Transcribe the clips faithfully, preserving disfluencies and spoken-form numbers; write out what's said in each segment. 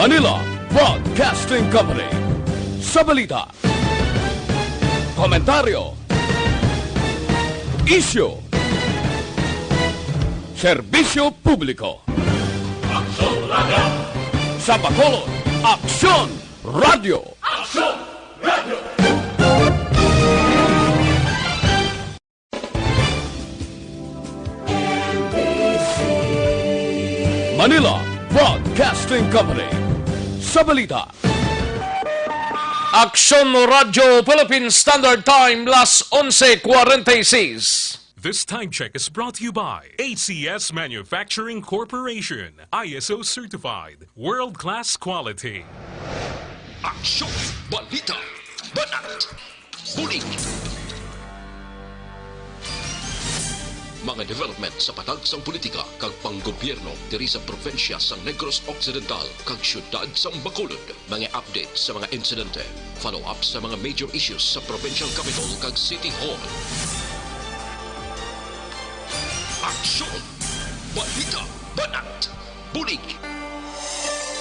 Manila Broadcasting Company. Sa balita, komentaryo, isyu, serbisyo publiko. Aksyon Radyo. Sa Bacolod, Aksyon Radyo. Aksyon Radyo. Manila Broadcasting Company. Sa balita, Aksyon Radyo Philippine Standard Time, las onse cuarenta y seis. This time check is brought to you by A C S Manufacturing Corporation, I S O certified, world-class quality. Aksyon, balita, banat, bulig. Mga development sa patag sang politika kag panggobyerno diri sa probinsya sang Negros Occidental kag siyudad sang Bacolod. Mga update sa mga insidente, follow-up sa mga major issues sa provincial capitol kag city hall. Aksyon! Balita! Banat! Bulig!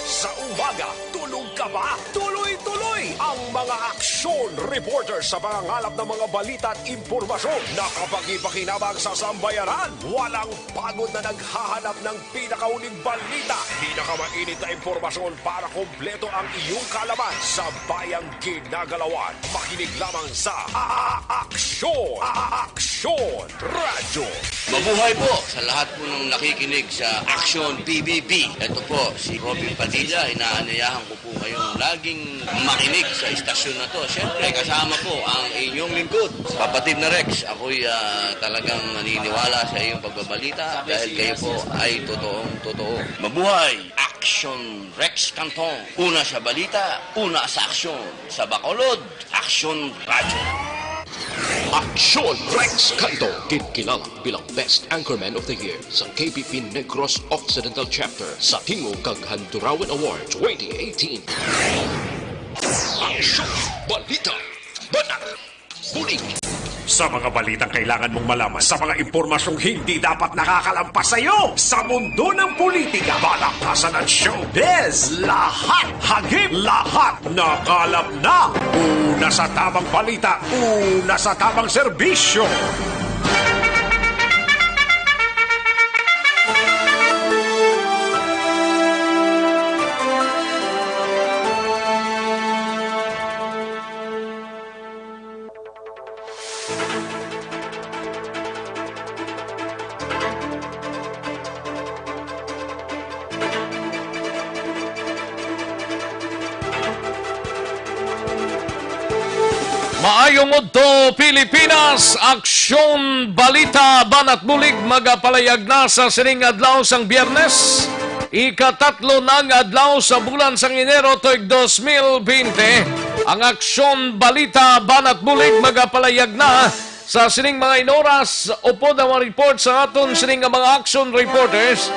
Sa umaga, tulog ka ba? Tuloy-tuloy ang mga aksyon reporter sa pangangalap ng mga balita at impormasyon na kapakipakinabang sa sambayanan. Walang pagod na naghahanap ng pinakauling balita, pinakamainit na impormasyon para kompleto ang iyong kaalaman sa bayang ginagalawan. Makinig lamang sa A-, A-, Aksyon! A-, A-, Aksyon Radyo. Mabuhay po sa lahat po ng nakikinig sa Aksyon P B B. Ito po si Robin Padilla. Inaanyayahan ko po kayong laging makinig sa istasyon na to. Siyempre, kasama po ang inyong lingkod, Kapatid na Rex. Ako'y, ah, talagang naniniwala sa iyong pagbabalita dahil kayo po ay totoong totoo. Mabuhay! Aksyon Rex Cantong. Una sa balita, una sa aksyon. Sa Bacolod, Aksyon Radyo. Aksyon Rex Canto, ginkilala bilang Best Anchorman of the Year sa K P P Negros Occidental Chapter sa Tingog kag Handurawan Award twenty eighteen. Aksyon! Balita! Banat! Bulig! Sa mga balitang kailangan mong malaman, sa mga impormasyong hindi dapat nakakalampas sa iyo, sa mundo ng politika, balaktasan at showbiz, lahat, hagip, lahat, nakalap na. Una sa tamang balita, una sa tamang serbisyo. Maayong udto, Pilipinas! Aksyon, balita, banat bulig magapalayag na sa sining adlaw sang Biyernes. Ikatatlo na nga adlaw sa bulan sang Enero tuig dos mil bente, ang Aksyon Balita Banat Bulig magapalayag na sa sining mga inoras. Upod ang mga report sa aton sining nga mga action reporters.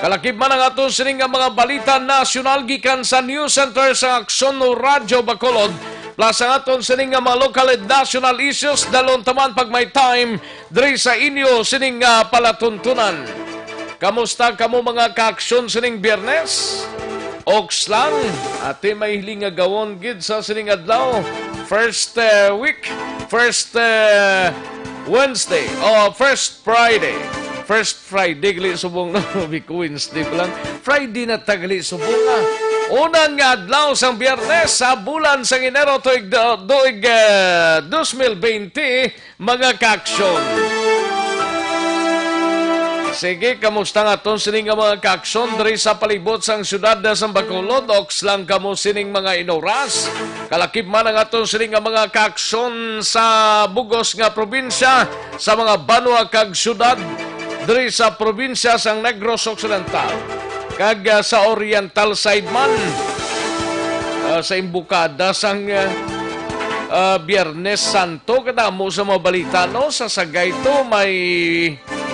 Kalakip man ang aton sining nga mga balita nasyonal gikan sa News Center sa Aksyon Radyo Bacolod, plus ang aton sining nga mga local and national issues, dalon taman pag may time diri sa inyo sining nga palatuntunan. Kamusta kamo, mga kaaksyon, sining Biyernes? Oks lang, ati may hiling nga gawon gid sa sining adlaw. First, uh, week, first, uh, Wednesday, o first Friday. First Friday gali subong na, big Wednesday pa lang. Friday na ta gali subong na. Unang nga adlaw sang Biyernes sa bulan sang Enero tuig, tuig, uh, dos mil bente. Mga kaaksyon. Sige, kamusta nga aton sini nga mga kaaksyon diri sa palibot sang siyudad sa Bacolod? Oks lang kamo sining mga inoras. Kalakip man ang aton sini nga mga kaaksyon sa bugos nga probinsya, sa mga banwa kag siyudad diri sa probinsya sang Negros Occidental kag, ah, sa Oriental side man. Ah, sa imbukada sang, ah, ah, Biyernes Santo, kadamo sa mga balita, no? Sa Sagayto, may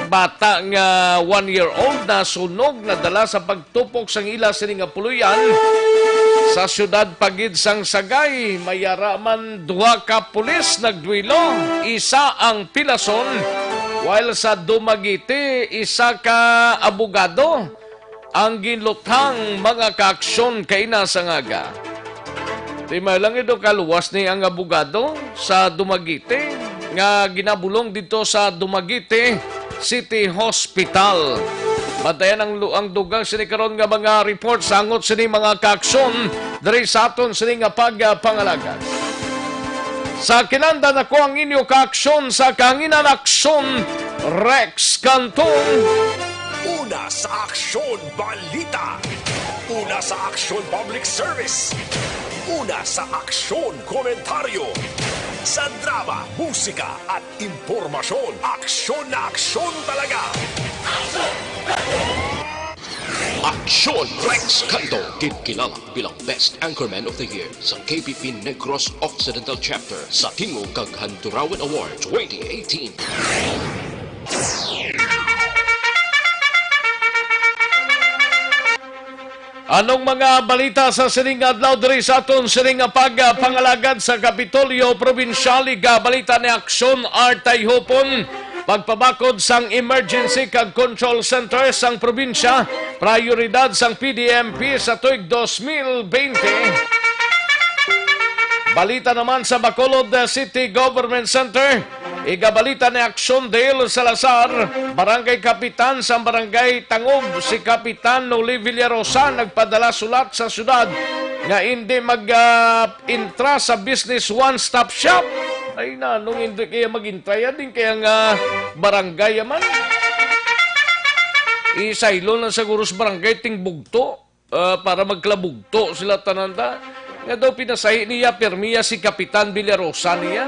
bata nga one year old na sunog, nadala sa pagtupok sang ila sini nga puloy-an sa siyudad pa gid sang Sagay. May ara man duha ka pulis nagduelo, isa ang pilason, while sa Dumaguete, isa ka abogado Ang ginluthang mga kaaksyon kaina sa ngaga. Di may lang ito kaluwas ni ang abogado sa Dumaguete nga ginabulong dito sa Dumaguete City Hospital. Bantayan ang lu-, ang dugang sini karon nga mga report sa angot sini mga kaaksyon diri sa aton sini nga pagpangalagad. Sa kinanda nako ang inyo kaaksyon sa kahanginan, Aksyon Rex Cantong. Una sa Aksyon Balita. Una sa Aksyon Public Service. Una sa Aksyon Komentaryo. Sa drama, musika at impormasyon, aksyon na aksyon talaga. Aksyon Rex Cantong, ginkilala bilang Best Anchorman of the Year sa K P P Negros Occidental Chapter sa Tingog kag Handurawan Award twenty eighteen. Anong mga balita sa sining adlaw diri sa aton sining nga pagpangalagad sa Kapitolyo Probinsyal? Igabalita ni Aksyon Art Tayhupon, pagpabakod sang Emergency kag Control Center sang probinsya, prayoridad sang P D M P sa tuig dos mil bente. Balita naman sa Bacolod City Government Center, igabalita ni Aksyon Dale Salazar, barangay kapitan sang barangay Tangob, si Kapitan Noli Villarosa nagpadala sulat sa syudad nga indi mag, ah, intra sa business one-stop shop. Ay na, nung hindi kaya mag-intra yan, din kaya nga barangay man. Isaylo na siguro sa barangay Tingbugto, ah, para magkalabugto sila tanan ta. Nga daw pinasahi niya, pirmiya si Kapitan Villarosa niya.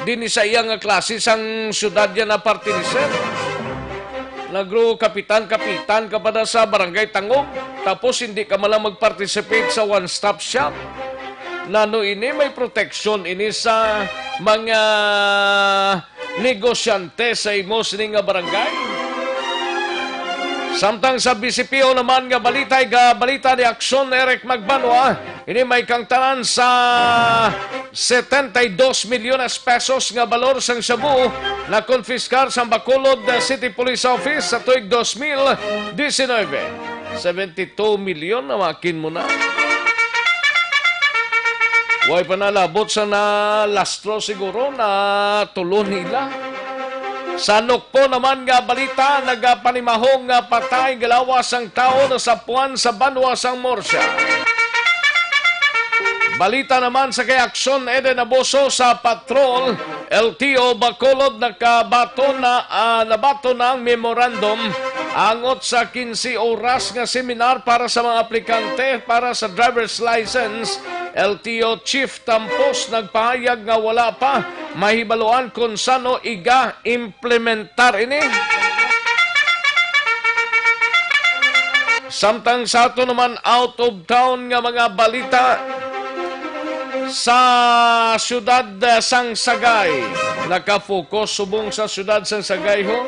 Din sa iya nga klase sang syudad niya na party ni Sir. Nagro kapitan-kapitan ka pa na sa Barangay Tangog, tapos hindi ka man lang mag-participate sa one-stop shop. Nano ini, may proteksyon ini sa mga negosyante sa imo sini nga barangay? Samtang sa B C P O naman nga balita, igabalita ni Aksyon Eric Magbanwa, ini may kangtanan sa setenta y dos milyones pesos nga balor sang shabu na konfiskar sang Bacolod City Police Office sa tuig dos mil diecinuebe. Seventy two milyon na makin mo na. Way pa nalabot sa nalastro siguro na tulo nila. Sa Nukpo naman nga balita, nagapanimahong nga patay nga lawas ang tawo nasapuan sa banwa sang Murcia. Balita naman sa kay Aksyon Eden Abuso sa Patrol, L T O Bacolod nakabaton na, ah, nabaton na ang memorandum angot sa kinse oras nga seminar para sa mga aplikante para sa driver's license. L T O Chief Tampos nagpahayag nga wala pa mahibaluan kon sano iga-implementar ini. Samtang sa ato naman out of town nga mga balita, sa siyudad, eh, sang Sagay. Naka-focus subong sa siyudad sang Sagay, ho.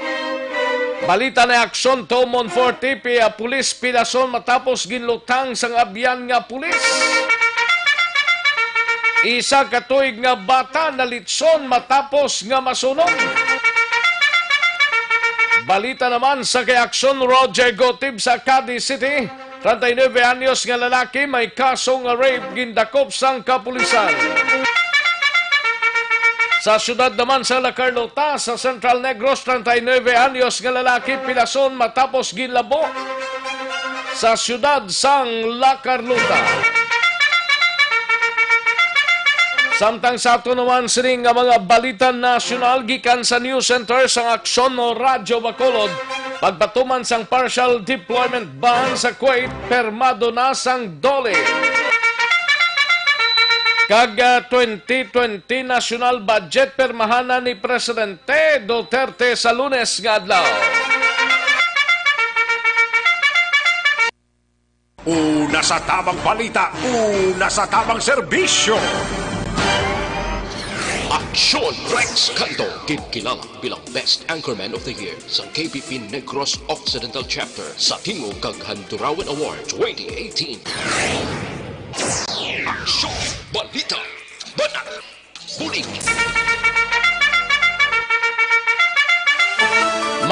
Balita ni Aksyon, Two Monforte, pi-, ah, pulis pilason matapos ginlutang sang abyan nga pulis. Isa ka tuig nga bata nalitson matapos nga masunog. Balita naman sa kay Aksyon, Roger Gotib sa Cadiz City. Treinta y nueve anyos nga lalaki may kaso nga rape gindakop sang kapulisan. Sa siyudad naman sa La Carlota, sa Central Negros, treinta y nueve anyos nga lalaki pilason matapos ginlabo sa siyudad sang La Carlota. Samtang sa ato naman sini nga mga balita nasyonal gikan sa News Center sang Aksyon o Radyo Bacolod, pagpatuman sang partial deployment ban sa Kuwait, permado na sang DOLE. Kag, ah, twenty twenty national budget permahan na ni Presidente Duterte sa Lunes nga adlaw. Una sa tamang balita, una sa tamang serbisyo. Aksyon Rex Canto, ginkilala bilang Best Anchorman of the Year sa K P P Negros Occidental Chapter sa Tingog kag Handurawan Award twenty eighteen. Aksyon, balita, banat, bulig.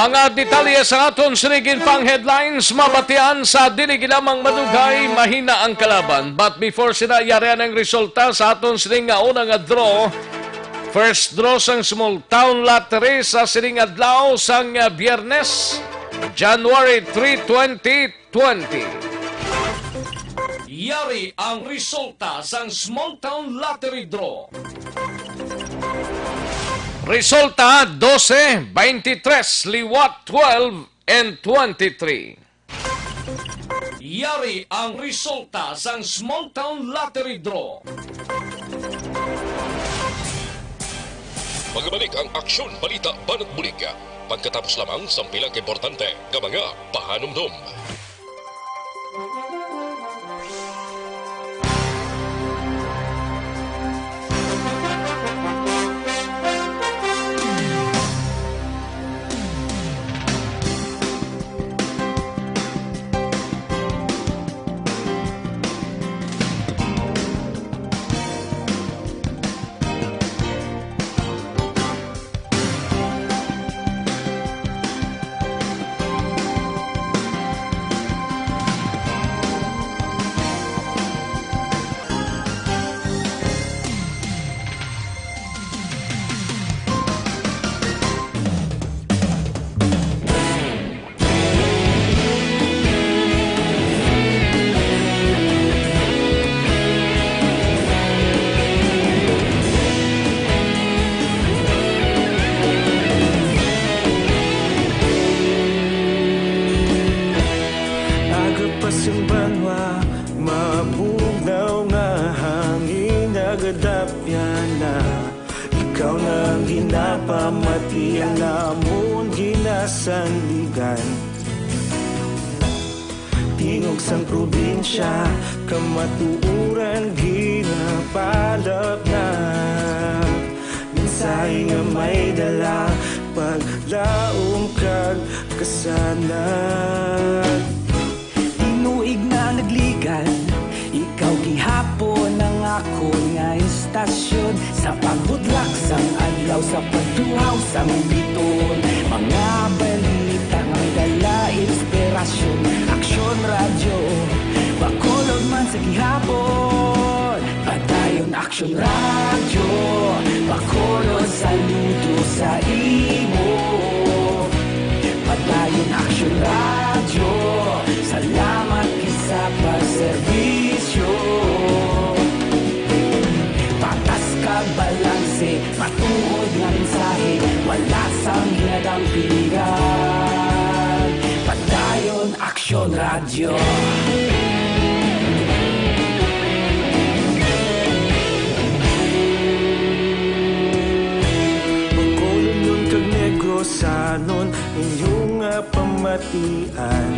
Ang, ah, detalye sa aton sini ginpang headlines, mabatian sa dili lamang madugay, mahina ang kalaban. But before sina, yari ang resulta sa aton sini nga una nga draw. First draw sang Small Town Lottery sa sining adlaw sang, ah, Biyernes, January three, twenty twenty. Yari ang resulta sang Small Town Lottery Draw. Resulta, dose, twenty-tres, liwat twelve, and twenty-three. Yari ang resulta sang Small Town Lottery Draw. Magbalik ang Aksyon Balita Banat Bulig pagkatapos lamang sang pila ka importante nga mga pahanumdom. Aga pa sang banwa, mabugnaw nga hangin nagadapyan na. Ikaw na ang ginapamati, ang amon ginasandigan. Tingog sang probinsya, kamatuoran ginapalapnag. Mensahe nga may dala, paglaom kag kasanag. Tinuig na nagligad, ikaw gihapon ang akon nga istasyon. Sa pagbutlak sang adlaw, sa pagtuhaw sang bituon, mga balita nga may dala inspirasyon. Aksyon Radyo, Bacolod man sa gihapon. Padayon Aksyon Radyo, Bacolod, saludo sa imo. Padayon Aksyon Radyo, salamat gid sa pagserbisyo. Patas kag balanse, matuod nga mensahe, wala sang ginadampigan. Padayon Aksyon Radyo. Bacolodnon kag Negrosanon, inyo nga pamatian.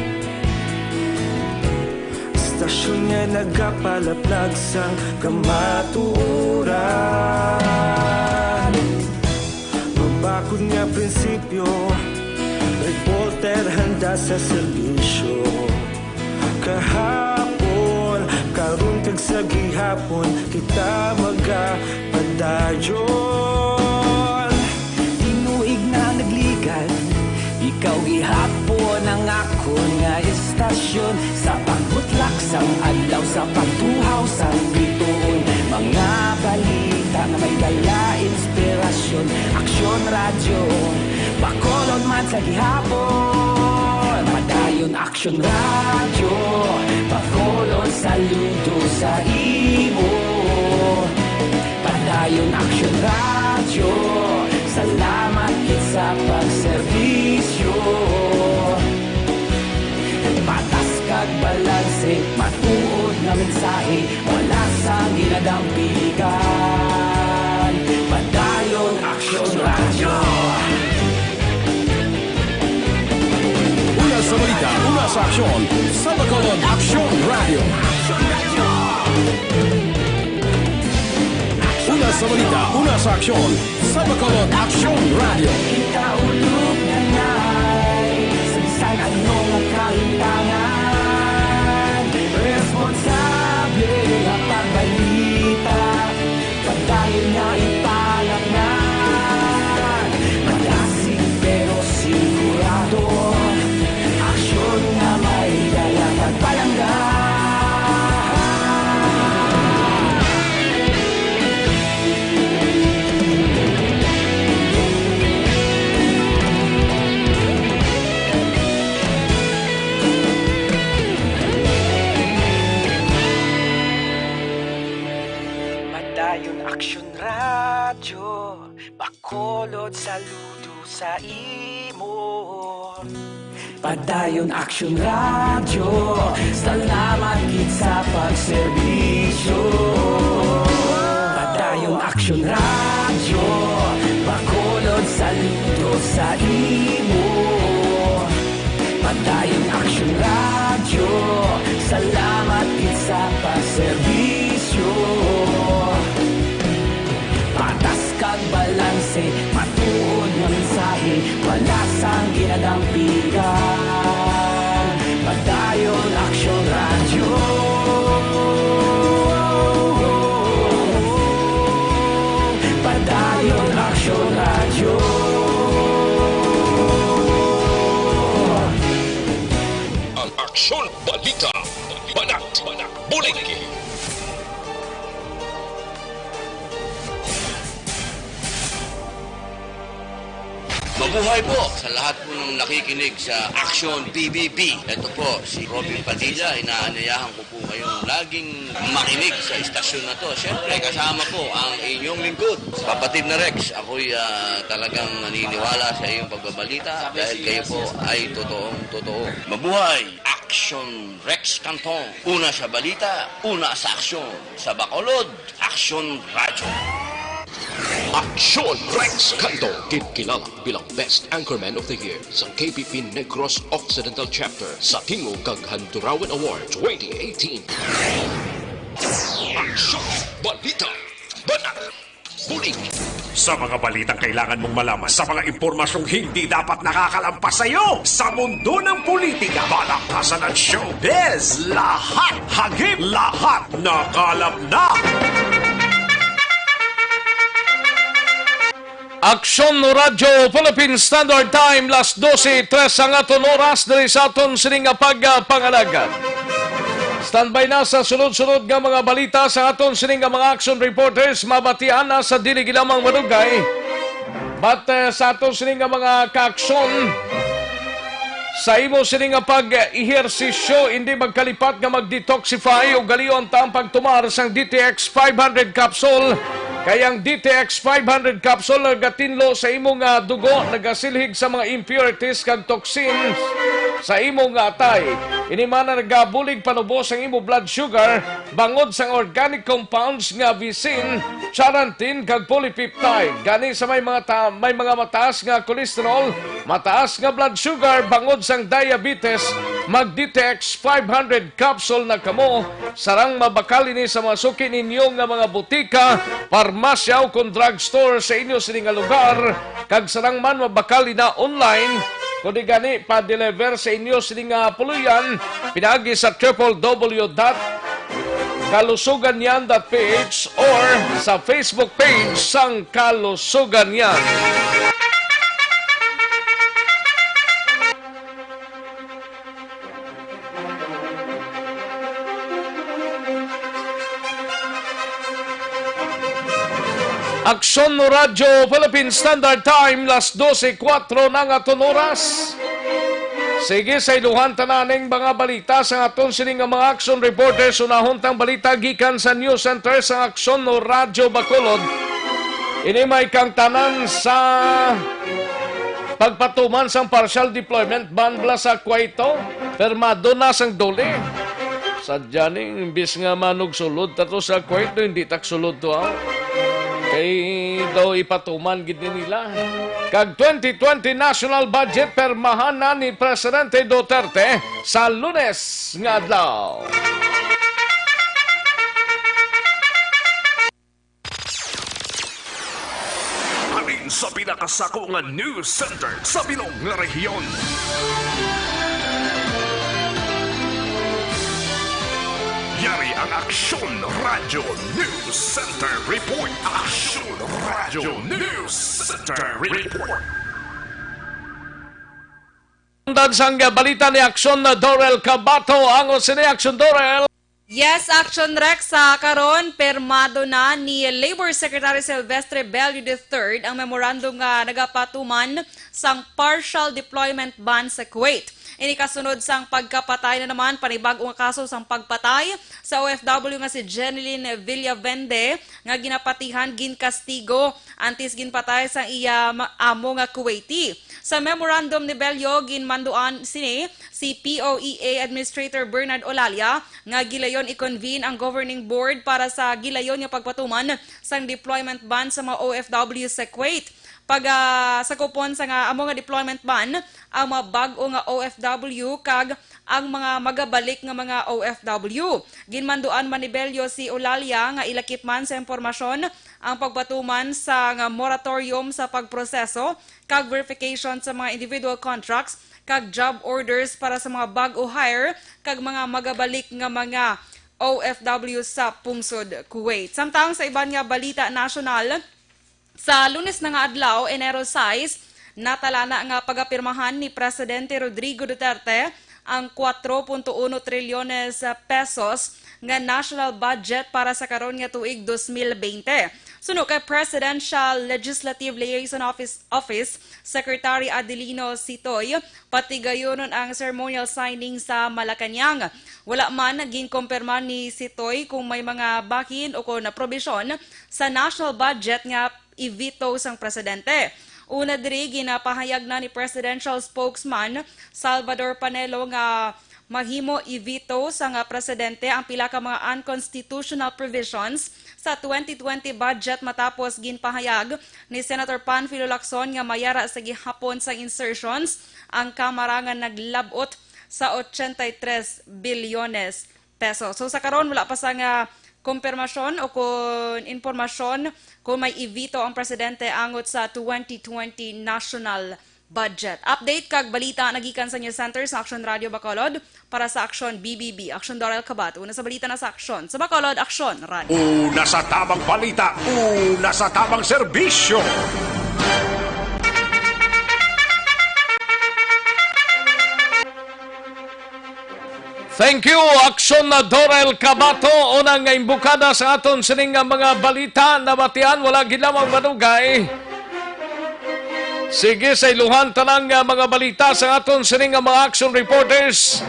Istasyon nga nagapalaplag sang kamatuoran. Mabakod nga prinsipyo, reporter handa sa serbisyo. Kahapon, karon kag sa gihapon, kita magapadayon. Tinuig na nagligad, ikaw gihapon ang akon nga istasyon. Sa pagbutlak sang adlaw, sa pagtuhaw sang bituon, mga balita nga may dala inspirasyon. Aksyon Radyo, Bacolod man sa gihapon. Padayon Aksyon Radyo, Bacolod, saludo sa imo. Padayon Aksyon Radyo, salamat gid sa pagserbisyo. Patas kag balanse, matuod nga mensahe, wala sang ginadampigan. Padayon Aksyon Radyo. Una sa balita, una sa aksyon, sa Bacolod Aksyon Radyo. Una sa balita, una sa aksyon, sa Bacolod Aksyon Radyo. Ikaulog na ngay, sa bisan ano nga kahintangan, responsable nga pagbalita, padayon nga ipalapngan. Malasig pero sigurado. Aksyon nga may dala kag palangga. Padayon Aksyon Radyo, Bacolod, saludo sa imo. Padayon Aksyon Radyo, salamat gid sa pagserbisyo. Padayon Aksyon Radyo, Bacolod, saludo sa imo. Padayon Aksyon Radyo, salamat gid sa pagserbisyo. Patas kag balanse, matuod nga mensahe, wala sang ginadampigan. Padayon Aksyon Radyo. Padayon Aksyon Radyo. Ang Aksyon Balita, banat, bulig. Mabuhay po sa lahat po ng nakikinig sa Aksyon P B B. Ito po si Robin Padilla. Inaanyayahan ko po kayong laging makinig sa istasyon na to. Siyempre, kasama po ang inyong lingkod, Kapatid na Rex. Ako'y, ah, talagang naniniwala sa iyong pagbabalita dahil kayo po ay totoong totoo. Mabuhay! Aksyon Rex Canton. Una sa balita, una sa aksyon. Sa Bacolod, Aksyon Radyo. Aksyon Rex Canton, ginkilala bilang Best Anchorman of the Year sang K P P Negros Occidental Chapter sa Tingog kag Handurawan Award twenty eighteen. Aksyon Balita. Banat. Bulig. Sa mga balitang kailangan mong malaman, sa mga impormasyong hindi dapat nakakalampas sa iyo, sa mundo ng politika, balaktasan at showbiz, lahat hagip, lahat nakalap na. Aksyon Radyo Philippine Standard Time, las dose tres ang aton oras diri sa aton sini nga pagpangalagad. Standby na sa sunod-sunod nga mga balita sa aton sini nga mga action reporters, mabatian na sa dili gid lamang madugay. But, eh, sa aton sini nga mga kaaksyon, sa imo sini nga pag-ehersisyo, hindi magkalipat nga mag-detoxify, ugalion ta ang pagtumar sang D T X five hundred capsule. Kay ang D T X five hundred capsule nagatinlo sa imo nga dugo, nagasilhig sa mga impurities kag toxins sa imo nga atay. Ini man ang nagabulig panubos ang imo blood sugar bangod sang organic compounds nga visin, charantin, kag polypeptide. Gani sa may mga ta-, may mga mataas nga cholesterol, mataas nga blood sugar, bangod sang diabetes, mag-D T X five hundred capsule na kamo. Sarang mabakal ini sa mga suki ninyo nga mga butika, parmasya, o kon drugstore sa inyo sini nga lugar, kag sarang man mabakal ina online. Kundi gani, pa-deliver sa inyo sini nga puloy-an pinaagi sa triple W dot kalusugan yan dot P H or sa Facebook page sang Kalusugan Yan. Aksyon Radyo Philippine Standard Time, las dose kuwatro na nga aton oras. Sige, sa iluhan tanan ning mga balita sa aton sini nga mga action reporters. Unahon tang balita gikan sa News Center sa Aksyon Radyo Bacolod. Ini may kang tanan sa pagpatuman sang partial deployment ban bala sa Cueto, pirmado na sang DOLE. Sadya ning imbis nga manugsulod ta to sa Cueto, hindi taksulod to, ah. Kay daw ipatuman gid ni nila. Kag twenty twenty national budget, pirmahan na ni Presidente Duterte sa Lunes nga adlaw. Halin sa pinakasako nga news center sa bilog nga rehiyon. Yari ang Aksyon Radyo News Center Report. Aksyon Radyo News Center Report. Undan sang balita ni Aksyon Dorel Cabato, ang sini Aksyon Dorel. Yes, Action Rex, sa karon, permado na ni Labor Secretary Silvestre Bello the third ang memorandum nga nagapatuman sang partial deployment ban sa Kuwait. Ini kasunod sang pagkapatay na naman, panibag-o nga kaso sang pagpatay sa O F W nga si Jeneline Villavende, nga ginapatihan, ginkastigo antes ginpatay sang iya ma-, amo nga Kuwaiti. Sa memorandum ni Bello, ginmanduan sini si P O E A Administrator Bernard Olalia nga gilayon i-convene ang governing board para sa gilayon nga pagpatuman sang deployment ban sa mga O F W sa Kuwait. Pag, ah, sakupon sa nga amo nga deployment ban ang mga bag-o nga O F W kag ang mga magabalik nga mga O F W. Ginmanduan man ni Bello si Olalia nga ilakip man sa impormasyon ang pagpatuman sa nga moratorium sa pagproseso kag verification sa mga individual contracts kag job orders para sa mga bag-o hire kag mga magabalik nga mga O F W sa pungsod Kuwait. Samtang sa iban nga balita nasyonal, sa Lunes na nga adlaw, Enero sais, natalana nga pagapirmahan ni Presidente Rodrigo Duterte ang kwatro punto uno trilyones pesos nga national budget para sa karon nga tuig dos mil bente. Suno kay Presidential Legislative Liaison Office, Office Secretary Adelino Sitoy, patigayunon ang ceremonial signing sa Malacañang. Wala man ginkumpirma ni Sitoy kung may mga bahin o kon probisyon sa national budget nga i-veto sang presidente. Una diri, ginapahayag na ni Presidential Spokesman Salvador Panelo nga mahimo i-veto sang presidente ang pila ka mga unconstitutional provisions sa twenty twenty budget, matapos ginpahayag ni Senator Panfilo Lacson nga mayara sa gihapon sang insertions ang Kamara nga naglab-ot sa ochenta y tres bilyones pesos. So, sa karon, wala pa sang kumpirmasyon o kon impormasyon kung may i-veto ang presidente angot sa twenty twenty national budget. Update kag balita nagikan sa News Center sa Action Radio Bacolod. Para sa Action B B B, Action Dorel Cabato. Una sa balita na sa Action. Sa Bacolod, Action Radio. Una sa tamang balita, una sa tamang serbisyo. Thank you, Action na Dorel Cabato. Unang nga imbukada sa aton sining nga mga balita, nabatian, wala gid lamang madugay. Sige, sa iluhan tanan nga mga balita sa aton sining nga mga action reporters.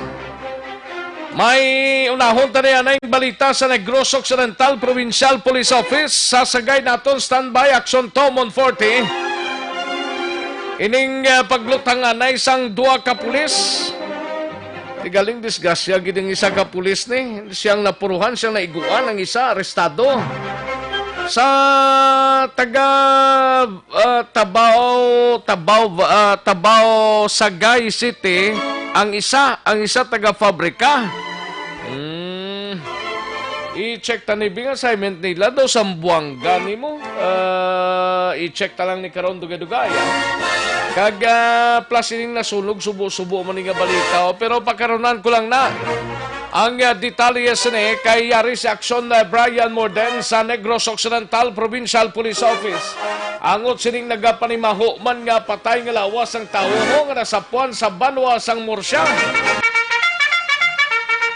May unahon ta niya na balita sa Negros Occidental Provincial Police Office. Sasagay naton standby, Action Tomon forty. Ining, ah, paglutang anay sang duha ka pulis. Tigaling disgrasya gid ang isa ka pulis ni. Siyang napuruhan, siyang naiguan, ang isa arestado. Sa taga, ah, Tabaw, Tabaw, ah, Tabaw, Sagay City, ang isa, ang isa taga Fabrica. Hmm. I-check ta ni Bing assignment nila daw Sambuanga nimo. Ah, i-check ta lang ni karon dugay-dugay, ah. Kag, ah, plus ining nasunog subo-subo man ni nga balita, oh. Pero pakaronan ko lang na ang, ah, detalye sini kay yari si Action, ah, Brian Morden sa Negros Occidental Provincial Police Office. Angot sining nagapanimaho man nga patay nga lawas ang tawo nga nasapuan sa banwa sang Murcia.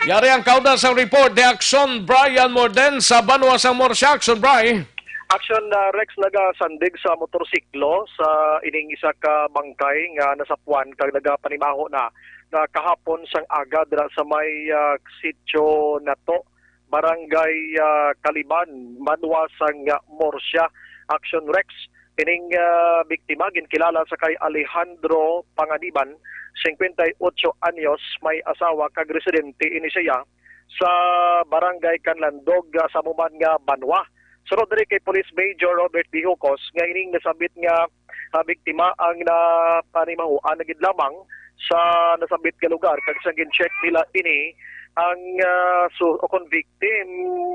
Yari ang kauna sang report ni Action Brian Morden sa banwa sang Murcia. Action, Bri. Action, uh, Rex, nagasandig sa motorsiklo sa ining isa ka bangkay nga nasapuan kag nagapanimaho na, na kahapon sang aga dira sa may, uh, sitio nato, Barangay, uh, Kaliban, banwa sang, uh, Murcia. Action, Rex, ining, uh, biktima ginkilala sa kay Alejandro Panganiban, singkwenta y otso anyos, may asawa kag residente ini siya sa Barangay Canlandog, ah, sa amo man nga banwa. Sunod diri kay Police Major Robert Dijucos nga ining nasabit nga, ah, biktima ang napanimahoan na gid lamang sa nasabit nga lugar, kag sa gin-check nila ini ang, ah, su-, o kon victim,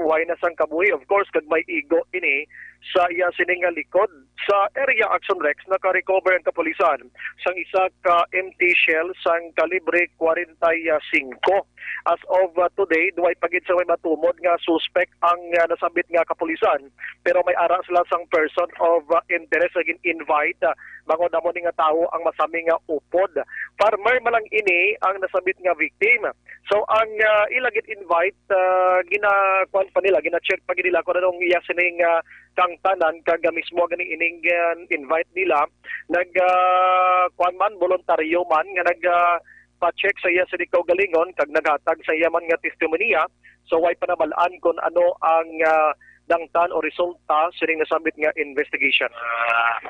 way na sang kabuhi, of course, kag may igo ini sa iya sini nga likod. Sa area, Action Rex, naka-recover ang kapulisan sang isa ka empty shell sang kalibre kwarenta y singko. As of, uh, today, duway pa gid sa may matumod nga suspect ang, uh, nasambit nga kapulisan, pero may ara sila sang person of, uh, interest nga gin-invite, uh, bangod amo ni nga tawo ang masami nga upod. Farmer Sir, malang ini ang nasabit nga victim. So ang ah, ila gid invite, ah, gina kuan pa nila, gina-check pa gid nila kung anong iya sining ah, kangtanan, kag ah, mismo gani ining ah, invite nila nag ah, kuan man, voluntaryo man nga nag ah, pa-check sa iya sining kaugalingon kag naghatag sa iya man nga testimonya. So way pa nabal-an kung ano ang ah, nangtan o resulta sining nasambit nga investigation. Ah,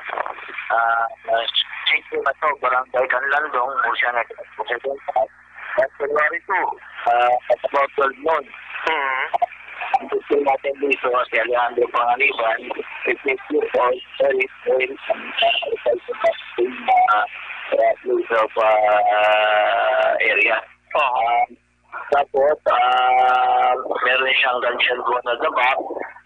ah, ah, Chico Bato, Barangay Canlandong, Murcia, Negros Occidental. Last February two, ah, at about twelve noon. Mm. Ang picture natin dito, si Alejandro Panganiban, fifty-eight years old, very oil, and, ah, reside in, ah, uh, place of, ah, area. Oo. Ah, tapos, ah, meron siyang gunshot wound at the back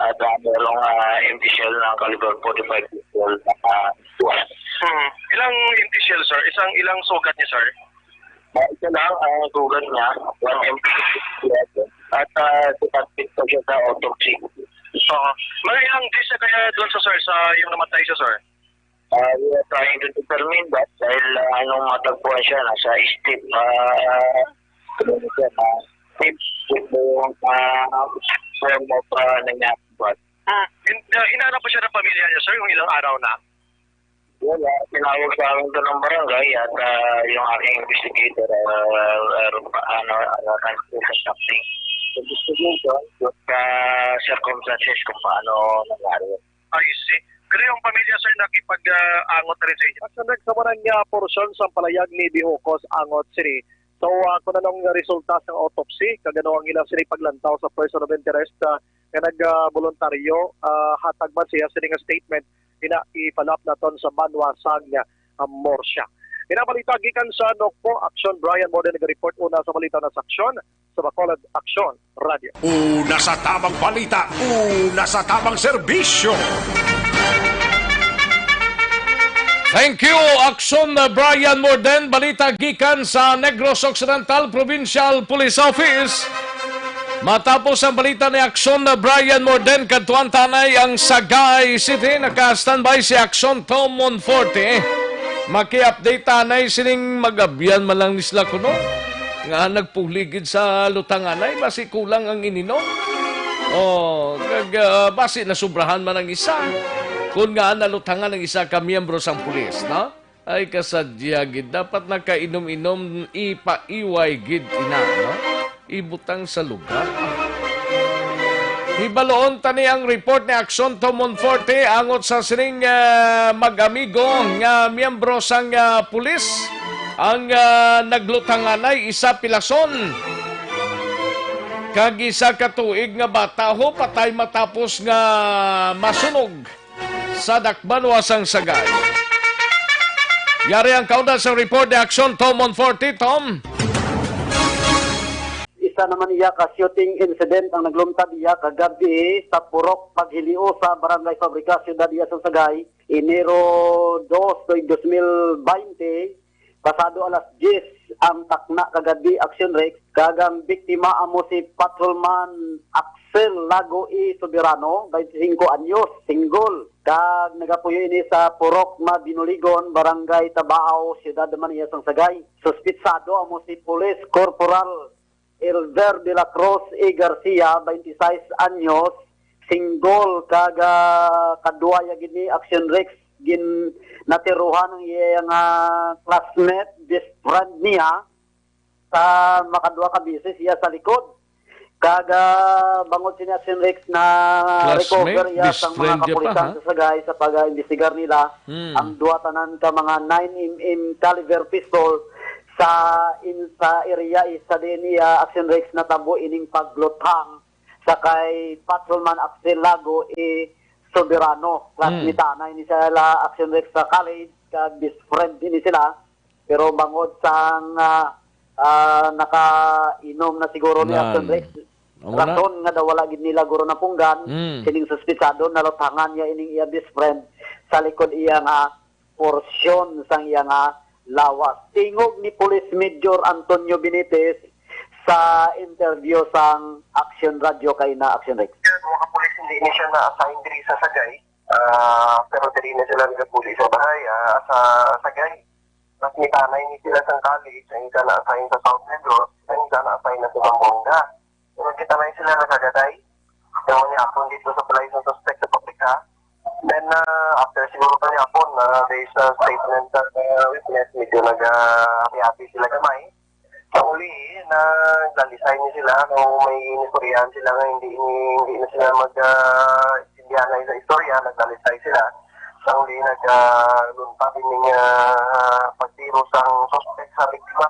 at, ah, merong, ah, empty shell ng caliber forty-five pistol na, ah, kuwan. Hmm. Ilang empty shell, sir? Isang, ilang sugat niya, sir? Ah, isa lang ang sugat niya, one empty shell. At, ah, suspect pa siya sa autopsy. Oo. Mga ilang days na kaya doon sa, sir, sa yung namatay siya, sir? Ah, we are trying to determine that dahil, ah, anong matagpuan siya, nasa steep, ah, ano siya, na steep, steep yung, ah, form of, ah, nangyari. Hmm. Hin- uh, hinanap po siya ng pamilya niya, sir, yung ilang araw na? Wala. Tinawag sa amin ito ng barangay at, ah, yung aking investigator, ah, ah, ano, ano, ano, something. Investigation, sa circumstances kung paano nangyari yun. I see. Pero yung pamilya, sir, nakipag-angot na rin sa inyo? Sa nagsamaran nga porsyon sa palayag ni Bihocos Angot City. So, ah, kung anong resulta sa autopsy, kag ano ang ilang sini paglantaw sa person of interest, ah, nga nag-voluntaryo, ah, hatag man siya sini nga statement, ina ipalap naton sa banwa sang, ah, Murcia. Ina balita gikan sa Nokpo Aksyon, Brian Morden nag-report una sa balita na sa Aksyon, sa Bacolod Aksyon Radio. Una sa tamang balita, una sa tamang serbisyo. Thank you, Aksyon, uh, Brian Morden. Balita gikan sa Negros Occidental Provincial Police Office. Matapos ang balita ni Aksyon, uh, Brian Morden, kadtuan tanay ang Sagay City. Naka-standby si Aksyon Tom Monforte. Maki-update tanay sining mag-abyan man lang ni sila kuno. Nga nagpuligid sa lutanganay, basi kulang ang ininom. Oh, kag, ah, basi nasubrahan man ang isa. Kung nga nalutangan ang isa ka miyembro sang pulis, no? Ay, kasadya gid. Dapat nakainom-inom, ipaiway gid ina, no? Ibutang sa lugar. Hibaloon tani ang report ni Aksyon Tom Monforte angot sa sining, ah, mag-amigo nga miyembro sang, ah, pulis ang, ah, naglutanganay isa pilason kag isa ka tuig nga bata ho patay matapos nga masunog sa dakbanwa sang Sagay. Yari ang kaundan sa report ni Aksyon Tom Monforte. Tom. Isa naman iya ka shooting incident ang nagluntad iya kagabi sa Purok Paghilio sa Barangay Fabrica, Siyudad iya sa Sagay, Enero dos, tuig dos mil baynte, pasado alas diyes ang takna kagabi, Action Rex, kag ang biktima amo si Patrolman Axel Lago E. Soberano, twenty-five anyos, single, kag nagapuyo ini sa Purok Mabinoligon, Barangay Tabao, Siyudad man iya sang Sagay. Suspitsado amo si Police Corporal Elder de la Cruz E. Garcia, twenty-six anyos, single, kag, ah, kadwa ya gid ni Action Rex, gin natiruhan ang iya nga classmate, best friend niya, sa makadwa ka beses iya sa likod. Kag, ah, bangod sini Action Rex na Classmate, recover iya best sang mga friend niya pa, kapulisan ha? Sa Sagay sa pag-imbestigar nila Hmm. ang duwa tanan ka mga nine M M caliber pistol sa in, sa area is sa diin iya Action Rex natabo ining pagluthang sa kay Patrolman Axel Lago E. Soberano. Classmate Hmm. na ini sila Action Rex sa college, kag best friend ini sila. Pero bangod sang, ah, ah, nakainom na siguro ni Nan. Action Rex, Amo na. Rason nga daw wala gid nila guro napunggan, Hmm. sining suspitsado, naluthangan niya ining iya best friend sa likod iya nga porsyon sang iya nga lawas. Tingog ni Police Major Antonio Benitez sa interview sang Action Radio kay na Action Rex. Mga kapulis, hindi ni siya na-assign diri sa Sagay. Ah, pero diri na sila nagapuli sa bahay, ah, sa Sagay. Mas nitanay ni sila sang college, ang isa na-assign sa South Negros, ang isa na-assign na sa Zamboanga. Pero kita na sila nagagaday. Yung niya apon dito sa balay sa suspect sa publika. Then, ah, after siguro pa niya apon, ah, based sa statement sa, ah, witness, medyo nag-, ah, happy-happy sila gamay. Sa uli, nagdalisay ni sila, no, may inistoryahan sila nga hindi, hindi na sila mag, ah, intindihan na sa istorya, nagdalisay sila. Sa uli, nag, ah, luntad ini nga, ah, pagtiro sang suspect sa biktima.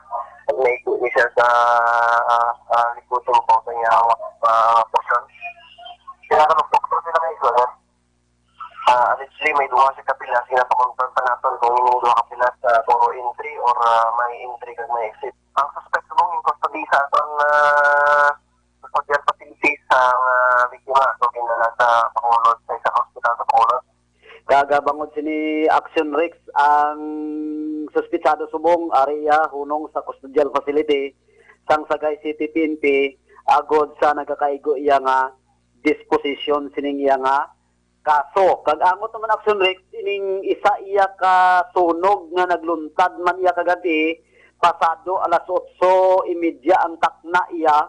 Naigo ni siya sa, ah, ah, likod sang po sa niya hawak, ah, portion. Kinakalupok to sila nga igwa. Ah, allegedly, may duha siya ka pilas, ginapakonfirm pa naton kung ining duha ka pilas, ah, puro entry or, ah, may entry kag may exit. Ang suspect subong in custody sa aton, ah, custodial facility sa, ah, biktima. So, ginala sa Bacolod, sa isa ka hospital sa Bacolod. Kag, ah, bangod sini Action Rex, ang suspitsado subong ari iya hunong sa custodial facility sang Sagay City P N P, agod sa nagakaigo iya nga disposition sining iya nga kaso. Kag angot naman, Action Rex, ining isa iya ka sunog nga nagluntad man iya kagab-i, pasado alas otso y media ang takna iya,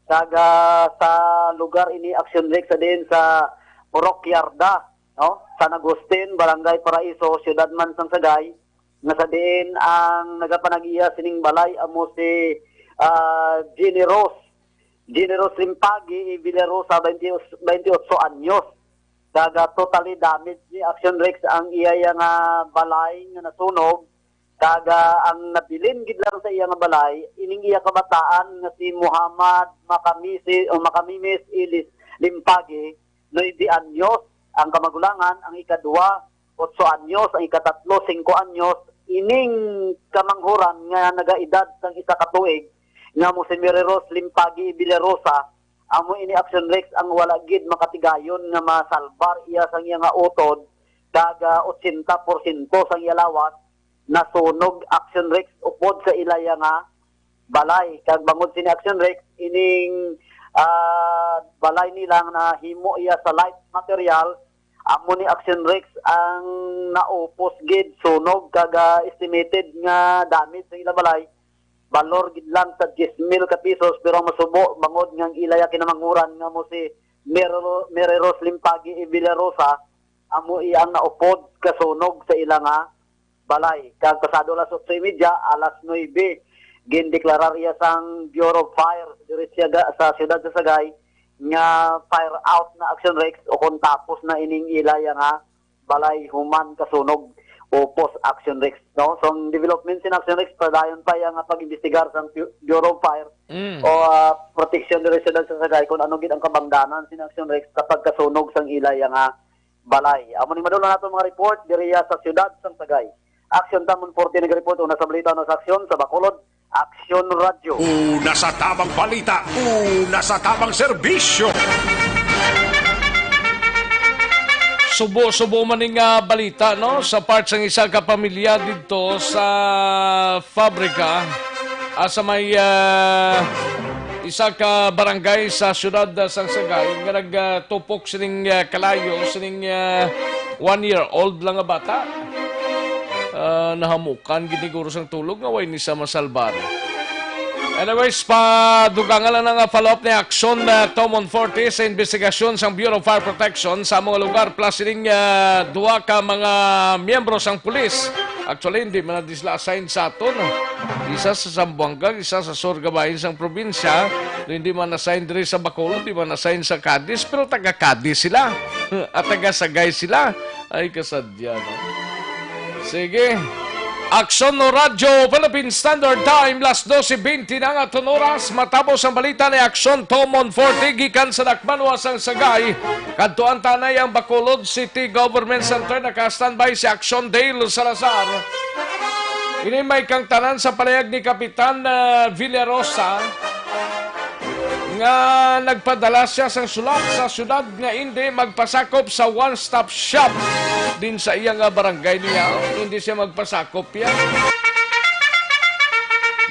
kag, ah, sa lugar ini, Action Rex, sa diin sa Purok Yarda, no? San Agustin, Barangay Paraiso, siyudad man sang Sagay, nga sa diin ang nagapanag-iya sining balay amo si, ah, Jenny Rose. Jenny Rose Limpagi y Villarosa, twenty, twenty-eight anyos. Kag, ah, totally damaged ni, Action Rex, ang iya, iya nga balay nga nasunog. Kag, ah, ang nabilin gid lang sa iya nga balay, ining iya kabataan nga si Muhammad Makamisi o Makamimis Ilis Limpagi, nuebe anyos ang kamagulangan, ang ikadua, otso anyos, ang ikatatlo, singko anyos. Ining kamanghuran nga nagaedad sang isa ka tuig, nga mo si Mary Rose Limpagi Villarosa, amo ini, Action Rex, ang wala gid makatigayon nga masalbar iya sang iya nga utod, kag, ah, otsenta porsyento sang iya lawas nasunog, Action Rex, upod sa ilaya nga balay. Kag bangod sini, Action Rex, ining, ah, balay nila nga nahimo iya sa light material, amo ni, Action Rex, ang naupos gid sunog, kag, ah, estimated nga damage sa ila balay, balor gid lang sa diyes mil ka pisos, pero ang masubo, bangod nga ang ilaya kinamanghuran nga mo si Mero-, Mary Rose Limpagi y Villarosa, amo iya ang naupod kasunog sa ila nga balay. Kag pasado alas otso y media, alas nuebe, gindeklarar iya sang Bureau of Fire diri siya ga-, sa siyudad sa Sagay, nga fire out na, Action Rex, o kung tapos na ining ilaya nga balay human kasunog, o post, Action Rex, no? So, ang development sin Action Rex, padayon pa iya nga pag-imbestigar sang Pu-, Bureau of Fire Mm. o, ah, proteksyon diri sa siyudad sa Sagay kung ano gid ang kabangdanan sin Action Rex sa pagkasunog sang ilaya nga balay. Amo ni madula nato mga report diriya sa siyudad sang Sagay. Action Tamon forty nag-report, una sa balita, una sa aksyon sa Bacolod, Aksyon Radyo. Una sa tamang balita, una sa tamang serbisyo. Subo-subo man ning, ah, balita, no, sa part sang isa ka pamilya didto sa fabrika, ah, sa may, ah, isa ka barangay sa siyudad, ah, sang Sagay nga nagtupok sining, ah, kalayo sining, ah, one year old lang nga bata. Ah, nahamukan gid ni guro sang tulog nga way ni siya masalbar. Anyways, padugangan lang ang follow-up ni Aksyon, ah, Tomon forty sa investigasyon sang Bureau of Fire Protection sa mga lugar, plus sining, ah, duha ka mga miyembro sang pulis. Actually, hindi man na sila assigned sa aton. Isa sa Zamboanga, isa sa sur nga bahin sang probinsya. Hindi man assign diri sa Bacolod, di man assign sa Cadiz, pero taga Cadiz sila. At taga Sagay sila. Ay, kasadya, no? Sige. Aksyon no Radyo, Philippine Standard Time, las doce veinte na nga aton oras. Matapos ang balita ni Aksyon Tomon forty, gikan sa Dakbanwa sang Sagay. Kadtuan tanay ang Bacolod City Government Center, naka-standby si Aksyon Dale Salazar. Ini may kang tanan sa palayag ni Kapitan, ah, Villarosa nga nagpadala siya sang sulat sa syudad nga indi magpasakop sa one-stop shop din sa iya nga barangay niya. Hindi siya magpasakop yan.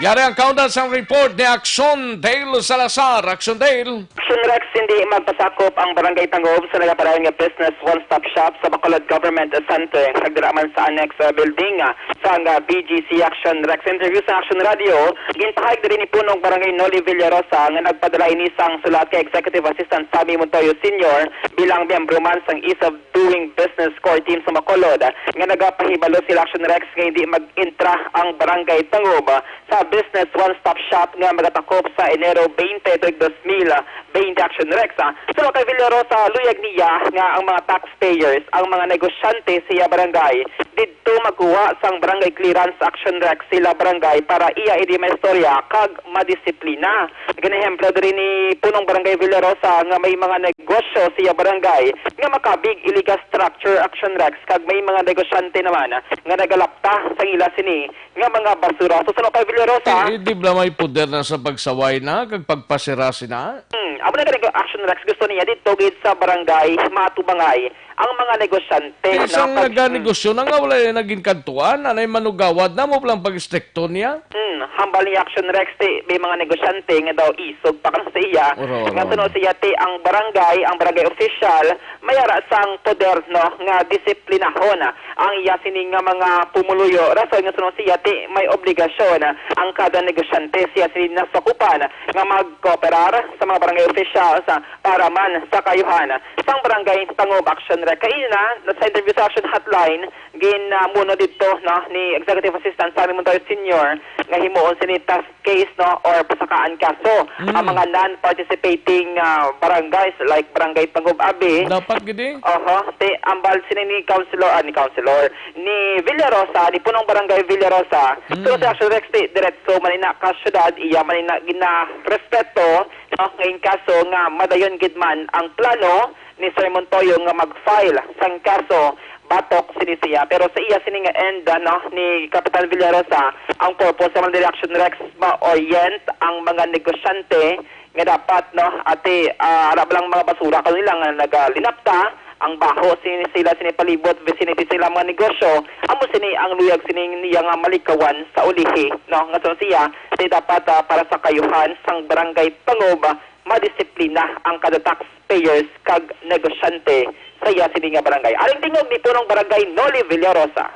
Yari ang kaundan sang report ni Aksyon Dale Salazar. Aksyon Dale. Rex, hindi magpasakop ang Barangay Tangub sa nagapadayon nga Business One Stop Shop sa Bacolod Government Center, kag dira man sa annex, uh, building, uh, sang, uh, B G C Action Rex. Sa interview sa Action Radio, ginpahayag diri ni Punong Barangay Noli Villarosa nga nagpadala ini sang sulat kay Executive Assistant Sammy Montoyo Senior bilang miyembro man sang Ease of Doing Business Core Team sa Bacolod nga nagapahibalo sila, Action Rex, nga hindi mag-entra ang Barangay Tangub sa Business One Stop Shop nga magatakop sa Enero twenty tuig dos mil twenty, Action Rex, ah. Suno kay Villarosa, luyag niya nga ang mga taxpayers, ang mga negosyante sa iya barangay, didto magkuha sang barangay clearance, Action Rex, sila barangay para iya ini maistorya kag madisiplina. Nag-ehemplo diri ni Punong Barangay Villarosa nga may mga negosyo sa iya barangay nga makabig illegal structure, Action Rex, kag may mga negosyante naman nga nagalapta sa ila sini nga mga basura. So, suno kay Villarosa, Di, di bala may poder na sa pagsaway na kag pagpasira sina? Hmm, amo na gani, Action Rex, gusto niya didto gid sa barangay matubangay ang mga negosyante, Di no? Isang Pag, naganegosyo na nga wala na ginkadtuan, anay manugawad na mo lang pag-istrikto niya? Hmm, hambal ni Action Rex, ti may mga negosyante nga daw isog pa kan sa iya. Oro, oro. Nga suno siya, ti ang barangay, ang barangay official, may ara sang poder, no, nga disiplinahon ang iya sini nga mga pumuluyo. Rason nga suno siya, ti may obligasyon ang kada negosyante siya sini nasakupan nga magkooperar sa mga barangay officials para man sa kayuhan sang Barangay Tangub, Action Rex. Kaina, sa interview sa Action Hotline, gin, ah, muno didto, no, ni Executive Assistant Sammy Montoyo Senior nga himuon sini task case, no, or pasakaan kaso Mm. ang mga non-participating, ah, barangays like Barangay Tangub Abi. Dapat gid eh. Oho, ti ambal sini ni Councilor, ah, ni Councilor, ni Villarosa, ni Punong Barangay Villarosa. Mm. So, si Action Rex, ti diretso man ina ka syudad, iya man ina ginarespeto, no, nga in kaso nga madayon gid man ang plano ni Sir Montoyo nga mag-file sang kaso batok sini siya. Pero sa iya sini nga end, ano, ni Kapitan Villarosa, ang purpose naman diri, Action Rex, ma-orient ang mga negosyante nga dapat, no, ati, ah, ara ba lang mga basura kanila nga nagalinapta, ang baho sini sila sini palibot, vicinity sila mga negosyo, amo sini ang luyag sini niya nga malikawan sa ulihi, no, nga suno siya, ti dapat, ah, para sa kayuhan sang Barangay Tangub, madisiplina ang kada taxpayers kag negosyante sa iya sini nga barangay. Aring tingog ni Punong Barangay Noli Villarosa.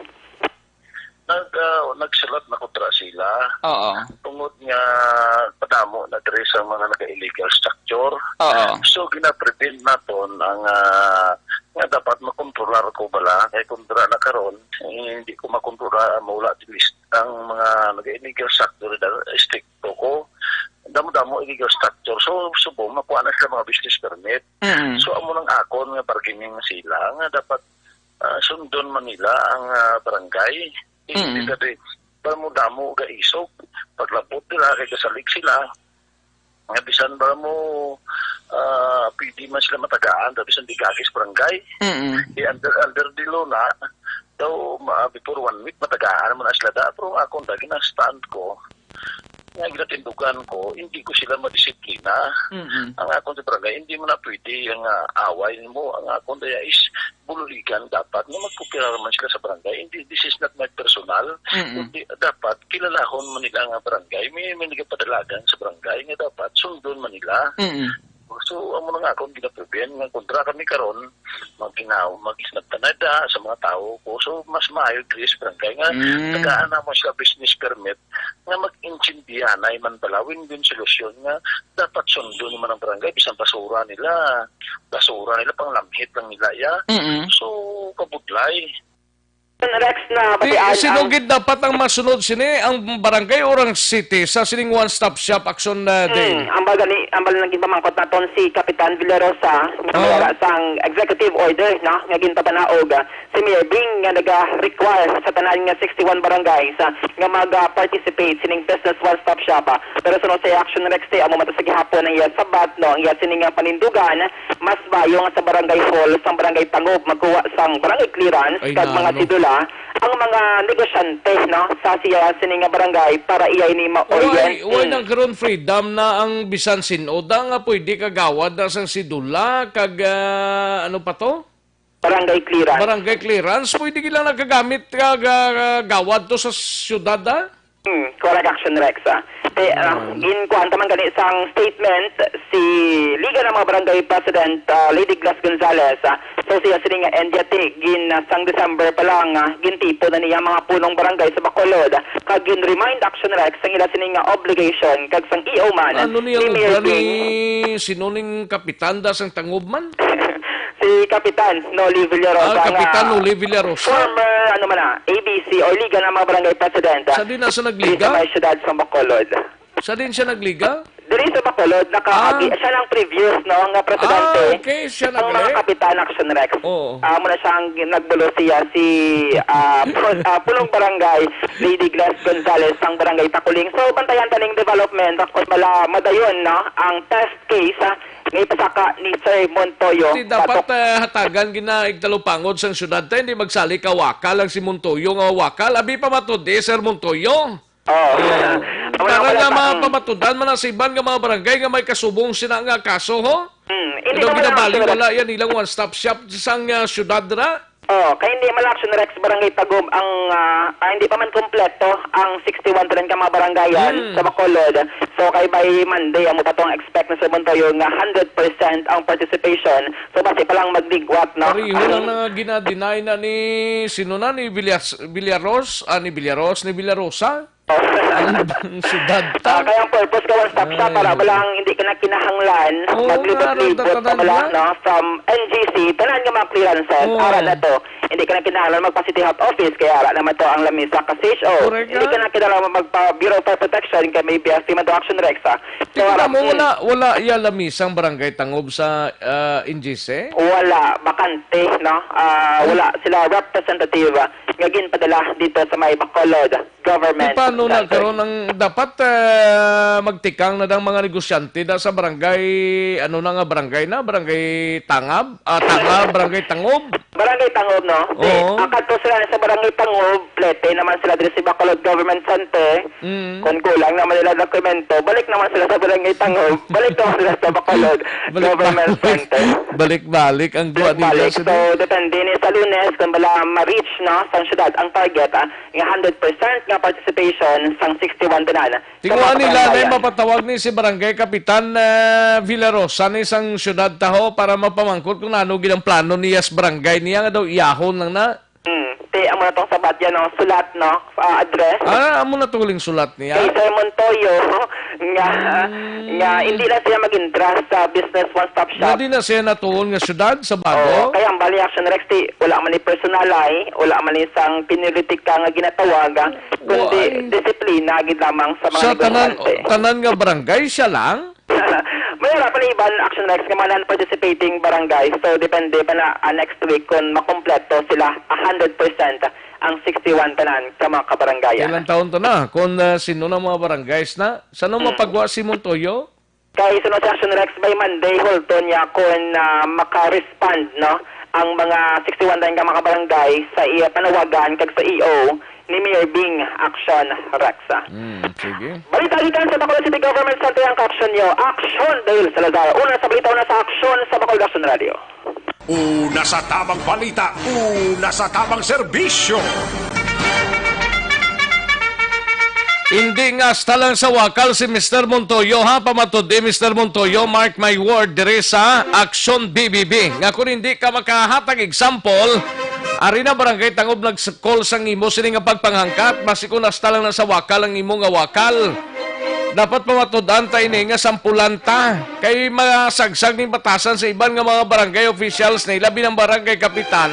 Nag, ah, nagsulat na kontra sila Oo. tungod nga padamo na diri sa mga naka-illegal structure. Oo. So, gina-prevent naton ang, ah, nga dapat makontrolar ko bala. Kay kung dira na karon, eh, hindi ko makontrolar, mawala din list ang mga naka-illegal structure dahil strict ko, damo-damo illegal structure. So, subong, makuha na sila mga business permit. Mm. So, amo nang akon nga bargaining sila nga dapat, ah, sundon man nila ang, ah, barangay. Mm. Hindi dati, para mo damo gaisog. Paglabot nila, kay kasalig sila. Nga bisan ba mo, ah, pwede man sila matagaan, ta bisan di gagis barangay. Mm. Di under, under the law na, daw, ma-, before one week, matagaan mo na sila da. Pero akon, dagi na stand ko. Nga ginatindugan ko, hindi ko sila madisiplina. Mm-mm. Ang akon sa barangay, hindi mo na pwede ang, ah, away mo. Ang akon daya is bululigan dapat nga magkooperar man sila sa barangay. Hindi, this is not my personal. Mm-mm. Hindi, dapat kilalahon man nila nga barangay. May, may nagapadalagan sa barangay nga dapat sundon man nila. Mm-mm. So, amo na nga akong ginaproblem nga kontra kami karon, maginaw, mag-isnagtanay da sa mga tawo ko. So, mas maayo diri sa barangay nga Mm. tagaan na mo siya business permit nga mag-intindihanay man bala, win-win solusyon nga dapat sundon man ang barangay, bisan basura nila, basura nila, panglamhit lang nila, ya. Mm-mm. So, kabudlay. Rex, na Di, batian sino ang gid dapat ang masunod sini? Ang barangay o ang city sa sining one-stop shop action, uh, day? Hmm, ang baga ni, ang baga nang ginpamangkot naton si Kapitan Villarosa, nga Ah. may ara sang executive order, no, nga ginpapanaog, ah, si Mayor Bing nga naga-require sa tanan nga sixty-one barangays, ah, nga mag-participate sining Business One Stop Shop, ah. Pero suno sa Action Rex, eh, amo man to sa gihapon ang iya sabat, no, ang iya sini nga panindugan, mas bayo nga sa barangay hall, sang barangay Tangub, magkuha sang barangay clearance Ay, kag mga nano. sidula ang mga negosyante, no, sa siya sini nga barangay para iya ini Why, ma-orient. why Mm. nagkaroon freedom na ang bisan sin-o da nga pwede kagawad na sang sidula kag, ah, ano pa to? Barangay clearance. Barangay clearance, pwede gila nagkagamit kag, ah, gawad to sa syudad, ah? Hmm, correct, Action Rex, ah. Te, ah, Mm. ginkuan ta man gani sang statement si Liga ng mga Barangay President, ah, Lady Glass Gonzalez. Ah, so siya sini nga, and yati gin, ah, sang December pa lang, ah, gintipo na niya mga punong barangay sa Bacolod. Kag gin-remind Action Rex sang ila sini nga obligation kag sang E O man Ano ni ni ang Mayor obra ni Ding. Sino ning kapitan da sang Tangob man? Si Kapitan Noli Villarosa Ah, Kapitan nga Noli Villarosa. former, ano man na, A B C or Liga ng mga Barangay President, ah, Sa di na sa diri nagliga? sa may siyudad sa Bacolod. Sa din siya nagliga? Diri sa Bacolod, nakaagi, Ah. siya lang previous, no, nga presidente Ah, okay, siya ang mga nagliga. kapitan, Action Rex. Oo. Ah, muna siya ang nagbulo siya si, ah, pu-, ah, punong barangay, Lady Glass Gonzalez, sang barangay Takuling. So, bantayan ta ning development, kung mala-, madayon, no, ang test case, ah, nga ipasaka ni Sir Montoyo Di dapat, batok. eh, hatagan gina igtalupangod sang syudad, tay, hindi magsali ka wakal ang si Montoyo nga wakal. Abi pa matod, eh, Sir Montoyo. Oh. Oh. Ang wala Para pala nga sa mga ang pamatudan man ang sa iban nga mga barangay nga may kasubong sina nga kaso, ho? Hmm, hindi Ito naman ang ginabali, actual wala yan ilang one-stop shop sang, ah, syudad ra. Oh, kay hindi man Action Rex Barangay Tagob ang, ah, ah, hindi pa man kompleto ang sixty-one tanan ka mga barangayan Hmm. sa Bacolod. So, kay by Monday, amo pa tong expect na sa Montoyo nga hundred percent ang participation. So, basi pa lang magligwat, no? Pareho lang na ginadeny na ni, sino na, ni Villas-, Villaros, ah, ni Villaros, ni Villarosa? Oh. Ang, ang syudad ta. Ah, kaya ang purpose ka one-stop shop, Ay. para ba lang hindi ka na kinahanglan Oo, maglibot-libot nga, aron pa ba lang, tatanan no? From N G C, tanan nga mga clearances, Oo. ara na to. Hindi ka na kinahanglan magpa-City Health Office, kaya ara naman to ang lamisa ka C H O. Correct Hindi ka. ka na kinahanglan magpa-Bureau of Fire Protection, kaya may B F T man to Action Rex, ah. So, Tingnan ara, mo, mm. wala, wala iya lamisang barangay Tangob sa, ah, N G C? Wala, bakante, no? Ah, Hmm. wala sila representative, ah, nga ginpadala dito sa may Bacolod. Government Di paano na Center. karon ang dapat, ah, magtikang na dang mga negosyante da sa barangay, ano na nga barangay na? Barangay Tangab? Ah, Tangab, Barangay Tangob? Barangay Tangob, no? Di, Oo. ang kadto sila sa Barangay Tangob, plete naman sila diri sa Bacolod Government Center. Mm. Kung kulang naman nila dokumento, balik naman sila sa Barangay Tangob, balik naman sila sa Bacolod Balik Government balik. Center. Balik-balik ang guwa nila Balik-balik. sa So, depende ni sa Lunes kung bala ma-reach, no, sa syudad ang target, ah, nga hundred percent nga participation sang sixty-one tanan. Tinguha Sa mga nila na barangay. mapatawag ni si Barangay Kapitan, eh, Villarosa ni sang syudad taho para mapamangkot kung ano gid ang plano niya sa barangay niya nga daw iyahon lang na. Hmm. Ti, amo na tong sabat yan, no? Sulat, no? Ah, address. Ah, amo na tuling sulat niya. Kay Sir Montoyo, nga, Hmm. nga hindi na siya mag-intra sa business one-stop Nga shop. di na siya natuon nga syudad sa bago. Oo, kaya ang bali Action Rex, ti, wala man ni personal ay, wala man ni sang pinilitika nga ginatawag, ah, kundi Why? disiplina gid lamang sa mga Sa tanan, negosyante. tanan nga barangay siya lang? May wala pa ni iban Action Rex nga mga non-participating barangay. So, depende pa na, ah, next week kung makompleto sila a hundred percent ang sixty-one tanan ka mga kabarangayan. Ilang taon to na? Kung, ah, sino na mga barangays na? Saan ang Hmm. mapagwa si Montoyo? Kay sunod sa Action Rex by Monday, Hulton niya kung, ah, maka-respond, no, ang mga sixty-one tanan ka mga kabarangay sa iya panawagan kag sa E O ni Mayor Bing Action Rex. Hmm, sige. Balita gikan sa Bacolod City Government Center ang kaaksyon niyo. Action Dale Salazar. Una sa balita, una sa aksyon sa Bacolod Action Radio. Una sa tamang balita, una sa tamang serbisyo. Hindi nga hasta lang sa wakal si Mister Montoyo, ha? Pamatod, eh, Mister Montoyo, mark my word, diri sa Action B B B. Nga kung hindi ka makahatag example, ari na Barangay Tangob nag-call sang imo sini nga pagpanghangkat, basi kung hasta lang na sa wakal ang imo nga wakal. Dapat pamatud-an ta ini nga sampulan ta. Kay masagsag ning batasan sa iban nga mga barangay officials na ilabi ng barangay kapitan,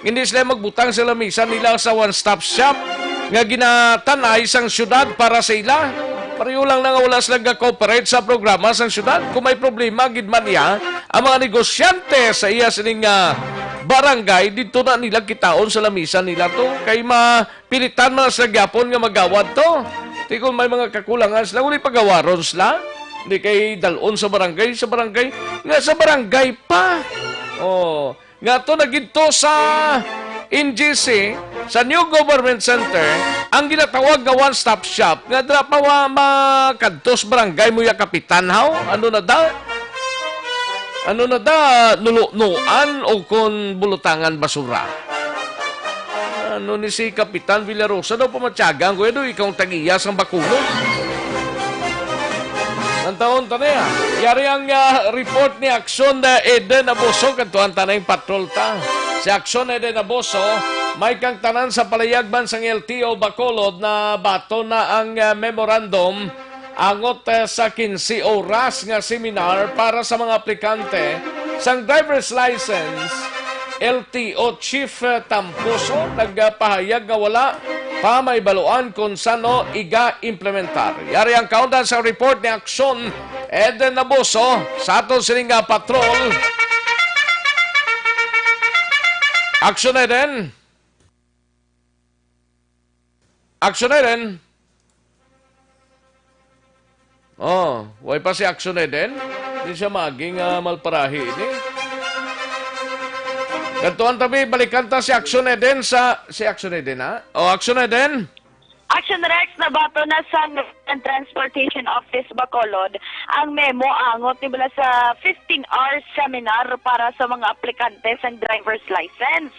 hindi sila magbutang sa lamisa nila sa one-stop shop nga ginatanay sang syudad para sa ila. Pareho lang na nga wala sila ga-cooperate sa programa sang syudad. Kung may problema gid man niya, ang mga negosyante sa iya sining, ah, barangay, dito na nila kitaon sa lamisa nila to. Kay ma-, pilitan man sila gyapon nga magawad to. Ti kung may mga kakulangan sila, uli pagawaron sila. Di kay dalon sa barangay, sa barangay, nga sa barangay pa. Oh, nga to na gid to sa N G C, sa New Government Center, ang ginatawag nga one-stop shop, nga dira pa wa makadtos barangay mo ya kapitan, haw? Ano na da? Ano na da? Nulunuan o kon bulutangan basura? Ano ni si Kapitan Villarosa daw pamatyagan ko, "Edo, ikaw ang tag-iya sang bakulod." Ang taon ta niya. Yari ang, ah, report ni Action, ah, Eden Abuso, kadtuan ta na yung patrol ta. Si Action Eden Abuso, may kang tanan sa palayag man sang L T O Bacolod na bato na ang, ah, memorandum angot, ah, sa quince oras nga seminar para sa mga aplikante sang driver's license. L T O Chief, eh, Tamposo nagpahayag nga wala pa mahibaluan kon sano iga-implementar. Yari ang kaundan sa report ni Aksyon Eden Naboso sa aton sining nga patrol. Aksyon Eden. Action Eden. Oh, way pa si Action Eden. Di siya maging, ah, malparahi ini. Kadtuan tabi, balikan ta si Action Eden sa, si Action Eden, ha? Oh, Action Eden. Action Rex, nabato na sa Transportation Office Bacolod ang memo angot ni bala sa fifteen hours seminar para sa mga aplikante sang driver's license.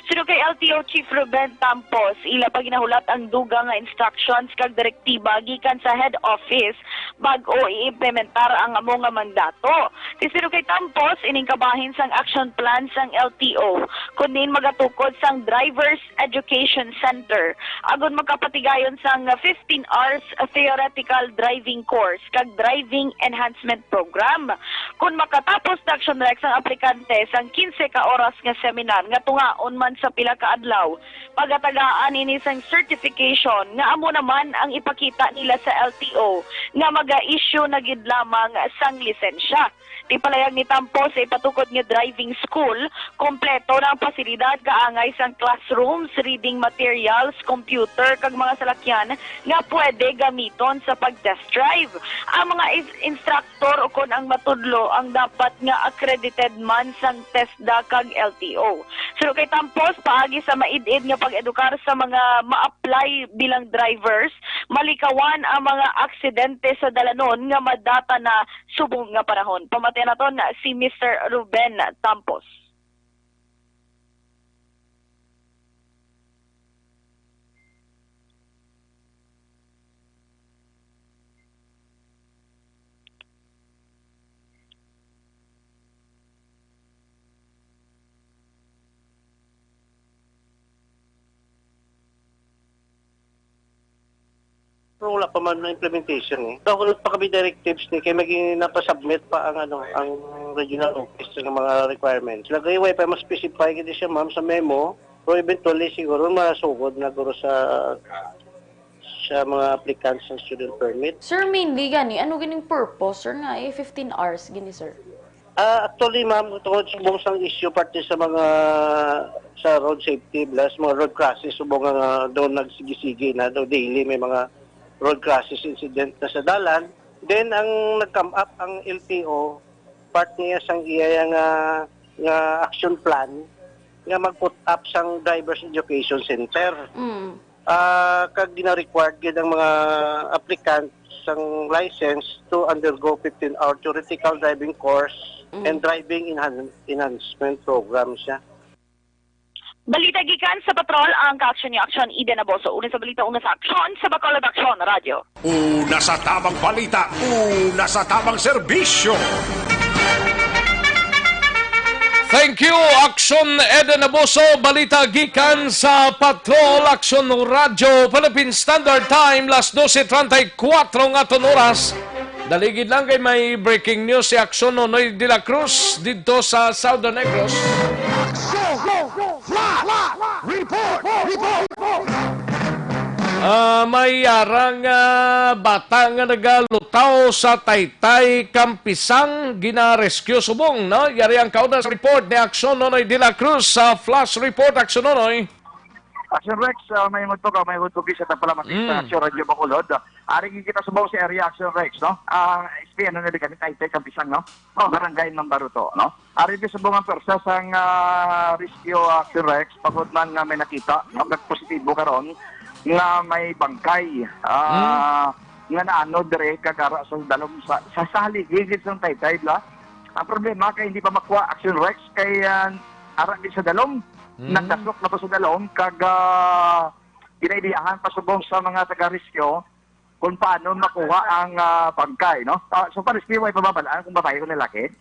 Suno kay L T O Chief Ruben Tampos, ila pa ginahulat ang dugang nga instructions kag direktiba gikan sa head office bag-o i-implementar ang amo nga mandato. Ti suno kay Tampos, ining kabahin sang action plan sang L T O, kun diin magatukod sang Drivers Education Center, agud makapatigayon sang fifteen hours theoretical driving course kag driving enhancement program. Kon makatapos na, Action Rex, ang aplikante sang quince ka oras nga seminar nga tungaon man sa pila ka adlaw, pagatagaan ini sang certification nga amo naman ang ipakita nila sa L T O nga maga-issue na gid lamang sang lisensya. Ti palayag ni Tampo, sa ipatukod nga driving school, kompleto na ang pasilidad kaangay sang classrooms, reading materials, computer, kag mga salakyan nga pwede gamiton sa pag-test drive. Ang mga is-, instructor ukon ang matudlo ang dapat nga accredited man sang TESDA kag L T O. Suno kay Tampos, paagi sa maid-id nga pag-edukar sa mga ma-apply bilang drivers, malikawan ang mga aksidente sa dalanon nga madata na subong nga panahon. Pamatian naton si Mister Ruben Tampos. Pero wala pa man na implementation eh. Daw wala pa kami directives ni kay may napasubmit pa ang ano, ang regional office ng mga requirements. Lagi way pa mas specify gid siya, ma'am, sa memo. Pero eventually siguro masugod na guro sa sa mga applicants ng student permit. Sir, mainly gani, ano ganing purpose, sir, nga eh, fifteen hours gini, sir? Ah, actually, ma'am, tungod subong sang issue parte sa mga sa road safety, plus mga road crashes, subong nga doon nagsigi-sige na, daw daily may mga road crashes incident na sa dalan. Then, ang nag-come up ang L T O, part niya sang iya nga, nga action plan nga mag-put up sang Drivers Education Center. Mm. Ah, kag gina-required gid ang mga applicant sang license to undergo fifteen-hour theoretical driving course Mm. and driving enhan-, enhancement program siya. Balita gikan sa Patrol, ang kaaksyon ni Aksyon Eden Aboso. Una sa balita, una sa aksyon, sa Bacolod Aksyon Radyo. Una sa tamang balita, una sa tamang serbisyo. Thank you, Aksyon Eden Aboso. Balita gikan sa Patrol, Aksyon Radyo, Philippine Standard Time, las doce treinta y cuatro nga aton oras. Daligid lang kay may breaking news si Aksyon Nonoy de la Cruz didto sa Southern Negros. Aksyon! Flash! Report! Report! Ah, may yarang, ah, bata nga nagalutaw sa Taytay, Campisang, gina-rescue subong, no? Yari ang kauna sa report ni Aksyon Nonoy de la Cruz sa Flash Report. Aksyon Nonoy. Action Rex, ah, may hudto ka, may hudto sa Tapalamati Mm. Station, Radyo Bacolod. Ari kita subong sa area, Action Rex, no? Ang S P, ano na di kami, Taytay, Campisang, no? Oh. Barangay Mambaruto, no? Ari di subong ang pwersa sang, ah, rescue, ah, Action Rex, pagod man nga may nakita, no? Nagpositibo karon nga may bangkay, ah, Mm. nga naano dire kag ara sa dalom sa, sa, sa haligi gid sang Taytay, bla. Ang problema kay hindi pa makuha, Action Rex, kay, ah, ara gid sa dalom. Mm. Nagdasok na pa sa dalom kag, ah, ginaidiyahan pa subong sa mga taga-rescue kung paano makuha ang, ah, bangkay, no? Ah, so, pa-rescue, way pa mabalaan kung babae o lalaki?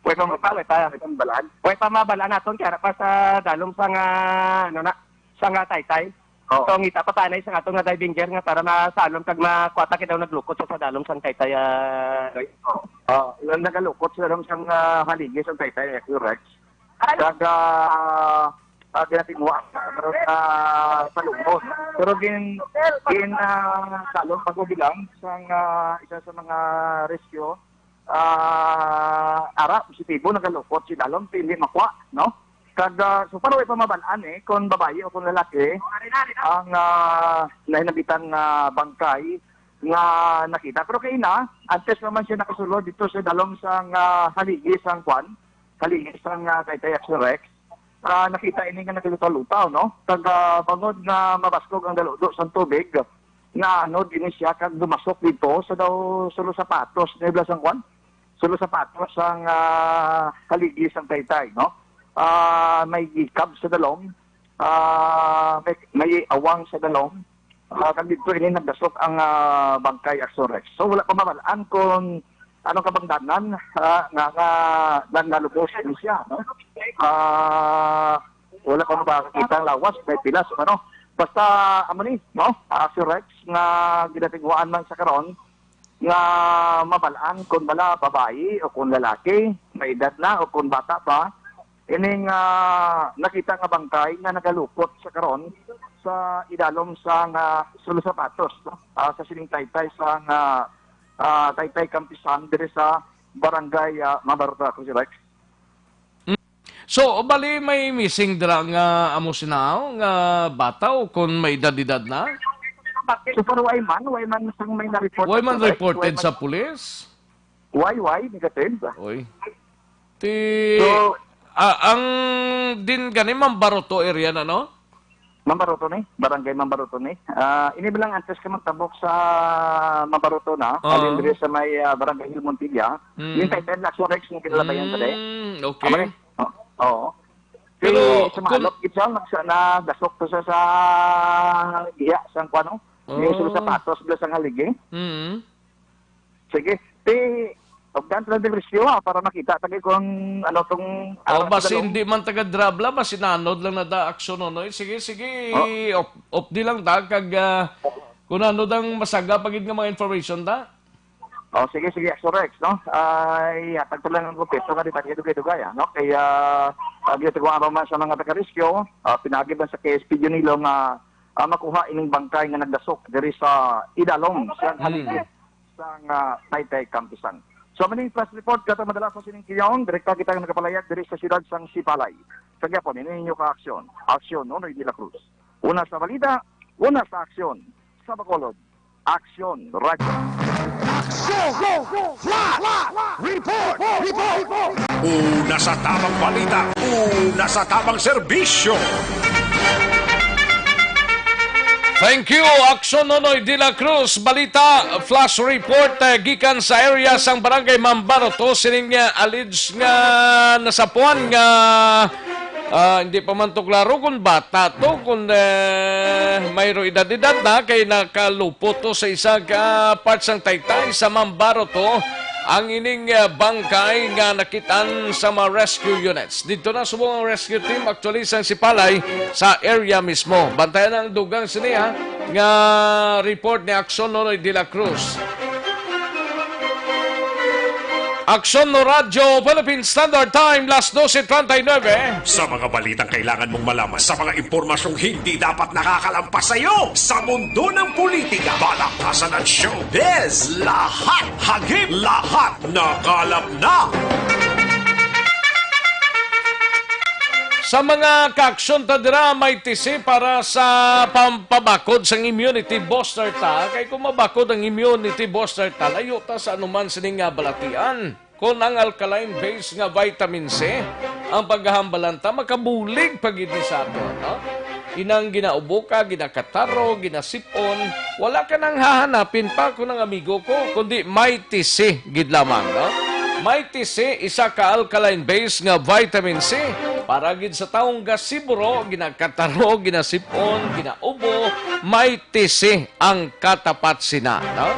Way pa mabalaan, way pa mabalaan. Way pa mabalaan naton, kaya pa sa dalom sang, ah, ano na, sang, ah, taytay. Oo. So, ngita pa tanay sa aton nga diving gear nga para masalom kag makuha ta kay daw naglukot siya sa dalom sang taytay, ah. Oo. Ah, nagalukot sa dalom sang, ah, haligi sang taytay, eh, correct. Kag, ah, ah, ginatinguha, pero, ah, sa lubos. Pero gin-, gin-, ah, salom pa ko bilang sang, ah, isa sa mga rescue, ah, ara, positibo, nagalukot si dalom, hindi makuha, no? Kag, ah, so far, way pa mabalaan, eh, kung babayi o kung lalaki ang, ah, nahinabitang, ah, bangkay nga nakita. Pero kay na, antes naman siya nakasulod dito sa dalom sang, ah, haligi sang kwan, haligi sang, ah, kay Tayax Rex, ah, nakita ini nga nagalutaw-lutaw, no? Kag, ah, bangod nga mabaskog ang daludo sang tubig, naanod ini siya kag dumasok dito sa daw sulo sapatos, ni Blas ang kwan? Sulo sapatos sang, ah, haligi sang taytay, no? Ah, may gikab sa dalom, ah, may, may awang sa dalom, ah, kag dito ini nagdasok ang, ah, bangkay, Action Rex. So, wala pa mabalaan kung anong kabangdanan, ah, nga, nga, nga nalubos ini siya, no? Ah, wala pa makakita ang lawas, may pilas, ano? Basta, amo ni, no? Ah, si Rex nga ginatinguhaan man sa karon, nga mabalaan kung bala babayi o kung lalaki, may edad na o kung bata pa, ining, ah, nakita nga bangkay nga nagalukot sa karon sa idalom sa nga sulo sapatos, no? Ah, sa sining taytay sa nga, ah, taytay Kampisan diri sa barangay, ah, Mabarta, Kuya Rex. So, bali may missing dira nga amo sinaw nga bata o kon may edad-edad na? So far, way man, way man sang may na-report Way sa man police, reported way man sa pulis? Way, way, negative. Oy. Ti, So, ah, ang din gani Mambaroto area na, no? Mambaroto ni, Barangay Mambaroto ni. Ah, ini bilang antes ka magtabok sa Mambaroto na, Oo. Alin diri sa may, ah, Barangay Hill Montilla. Mm. Yung title na Action Rex yung kinalabayan sa day. Mm, okay. Amo ni? Oo. Oo. Pero Pero sa kung Maalop, gid siya, nagsa-, nagasok to sa, sa iya, sang kuwan, no? Yung sa Oh. sapatos, bala sang haligi. Mm. Sige. Ti, ugdan lang din rescue, ha, para makita ta kung ano tong Oh, aras basi sa dalom. Hindi man taga Drabla, basi nanod lang na da aksyon, no? Sige, sige, Oh. op-, opdi lang ta, kag, ah, kung ano dang masaga pa gid nga mga information ta. Oh, sige, sige, Action Rex, no? Ay, hatag ko lang ang kumpleto nga detalye, dugay-dugay, ah, no? Kaya, ah, ginatiguan pa man sa mga taga-rescue, ah, pinagi man sa K S P Junilo nga, ah, makuha ining bangkay nga nagdasok diri sa idalom sa Hmm. haligi sang, ah, Taytay Kampisan. So, mini flash report, kata madala sa sining kiyong, direkta kita nga nagapalayag diri sa siyudad sang Sipalay. Sa gyapon, ini inyo ka aksyon. Aksyon, Nonoy de la Cruz. Una sa balita, una sa aksyon. Sa Bacolod, Aksyon Radyo. Aksyon! Flash! Report! Report! Una sa tamang balita, una sa tamang serbisyo. Thank you, Aksyon Nonoy de la Cruz. Balita, flash report, eh, gikan sa area sang Barangay Mambaroto, sining, eh, alleged nga nasapuan nga, ah, hindi pa man to klaro kung bata to, kung, eh, mayro edad-edad na, kay nakalupot to sa isa ka part sang taytay sa Mambaroto ang ining, eh, bangkay nga nakitaan sa mga rescue units. Dito na subong ang rescue team, actually, sang Sipalay sa area mismo. Bantayan ang dugang sini, ha, nga report ni Aksyon Nonoy de la Cruz. Aksyon no Radyo, Philippine Standard Time, las doce treinta y nueve. Sa mga balitang kailangan mong malaman, sa mga impormasyong hindi dapat nakakalampas sa iyo, sa mundo ng politika, balaktasan at showbiz, lahat hagip, lahat nakalap na. Sa mga kaaksyon ta dira, may tisi para sa pampabakod sang immunity booster ta. Kay kung mabakod ang immunity booster ta, layo ta sa anuman sini nga balatian. Kon ang alkaline base nga vitamin C ang paghahambalan ta, makabulig pa gid ni sa ato, no? Inang ginaubo ka, ginakataro, ginasip-on, wala ka nang hahanapin pa kon ang amigo ko, kundi may tisi gid lamang, no? May tisi, isa ka alkaline base nga vitamin C, Para gid sa taong gasiburo, ginakataro, ginasipon, ginaubo, may tisi ang katapat sina, no?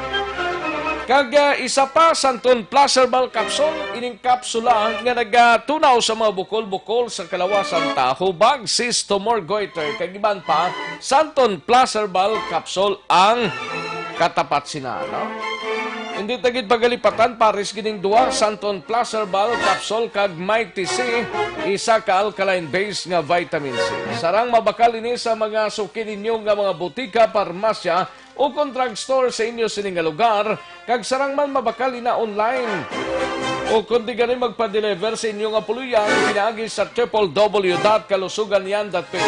Kag, ah, isa pa, Santon Plus Herbal Capsule, ining kapsula nga nagatunaw sa mga bukol-bukol sa kalawasan ta, hubag, cyst, tumor, goiter, kag iban pa, Santon Plus Herbal Capsule ang katapat sina, no? Hindi ta gid pagalipatan, pares gid ning duha, Santon Plus Herbal Capsule kag Mighty C, isa ka alkaline base nga vitamin C. Sarang mabakal ini sa mga suki ninyo nga mga butika, parmasya, o kon drugstore sa inyo sini nga lugar, kag sarang man mabakal ina online. O kon di gani, magpa-deliver sa inyo nga puloy-an pinaagi sa triple W dot kalusuganyan dot P H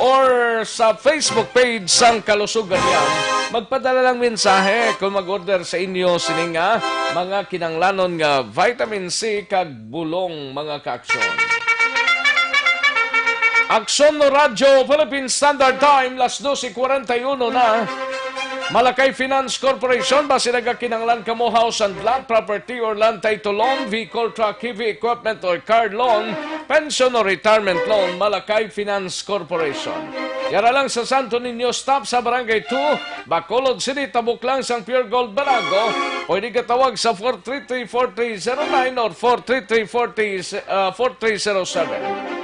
or sa Facebook page sang Kalusuganyan. Magpadala lang mensahe kung mag-order sa inyo sini nga mga kinanglanon nga vitamin C kag bulong, mga kaaksyon. Aksyon no Radyo Philippine Standard Time, las dos y cuarenta y uno na. Malakay Finance Corporation, basi nagakinahanglan kamo house and lot, property or land title loan, vehicle, truck, heavy equipment or car loan, pension or retirement loan, Malakay Finance Corporation. Yara lang sa Santo Niño Stop sa Barangay two, Bacolod City, tabok lang sang Pure Gold Banago. Pwede ka tawag sa four three three, four three zero nine or four three three, four three, ah, four three zero seven.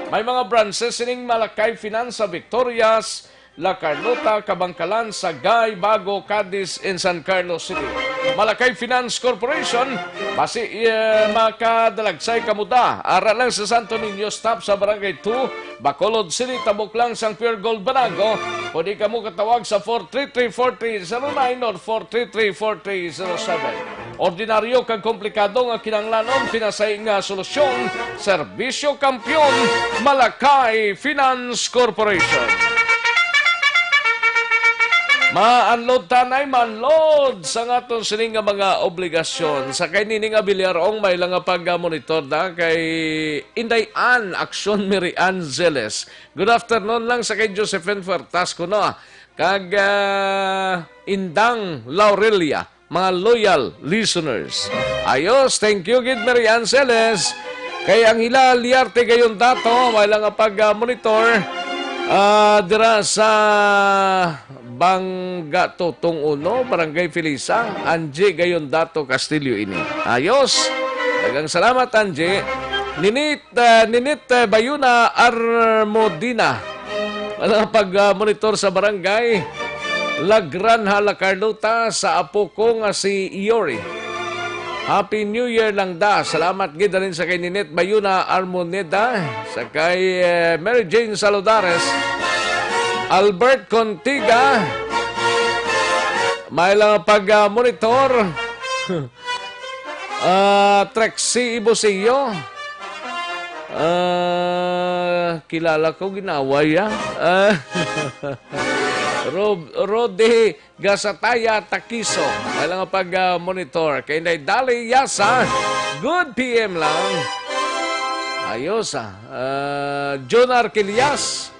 May mga branches sining Malakay Finance sa Victorias, La Carlota, Kabangkalan, Sagay, Bago, Cadiz, and San Carlos City. Malakay Finance Corporation, basi, eh, makadalagsay ka muda. Ara lang sa Santo Niño Stop sa Barangay two, Bacolod City, tabok lang sang Pure Gold Banago. Pwede kamo katawag sa four three three, four three zero nine or four three three, four three zero seven. Ordinaryo kag komplikado nga kinahanglanon, pinasahi nga solusyon, Serbisyo Kampiyon, Malakay Finance Corporation. Ma-unload tanay, ma-unload sa aton sini nga mga obligasyon. Sa kay Nining Abiliarong, may lang nga pag-monitor na kay Inday Ann Aksyon Mary Angeles. Good afternoon lang sa kay Josephine Fuertas kuno. Kag, ah, Indang Laurelia, mga loyal listeners. Ayos, thank you gid, Mary Angeles. Kay ang ila Liarte gayon dato, may lang nga pag-monitor, ah, dira sa Bangga Tutong Uno, Barangay Felisa, Angie gayon dato Castillo ini. Ayos. Daghang salamat, Angie. Ninit, ah, Ninit, ah, Bayuna Armodina. Ano pag, ah, monitor sa barangay? La Granja, La Carlota, sa apo ko nga si Yori. Happy New Year lang da. Salamat gid danin sa kay Ninit Bayuna Armoneda, sa kay, eh, Mary Jane Saludares, Albert Contiga, may lang pag, ah, monitor. Ah, Trexie Ibosillo. Ah, kilala ko, ginaway, ah. Ah, Rob-, Rode Gasataya Takiso. May lang pag, ah, monitor. Kay Inday Dali Yasa, good P M lang. Ayos, ah. Ah, Jun Arquillas,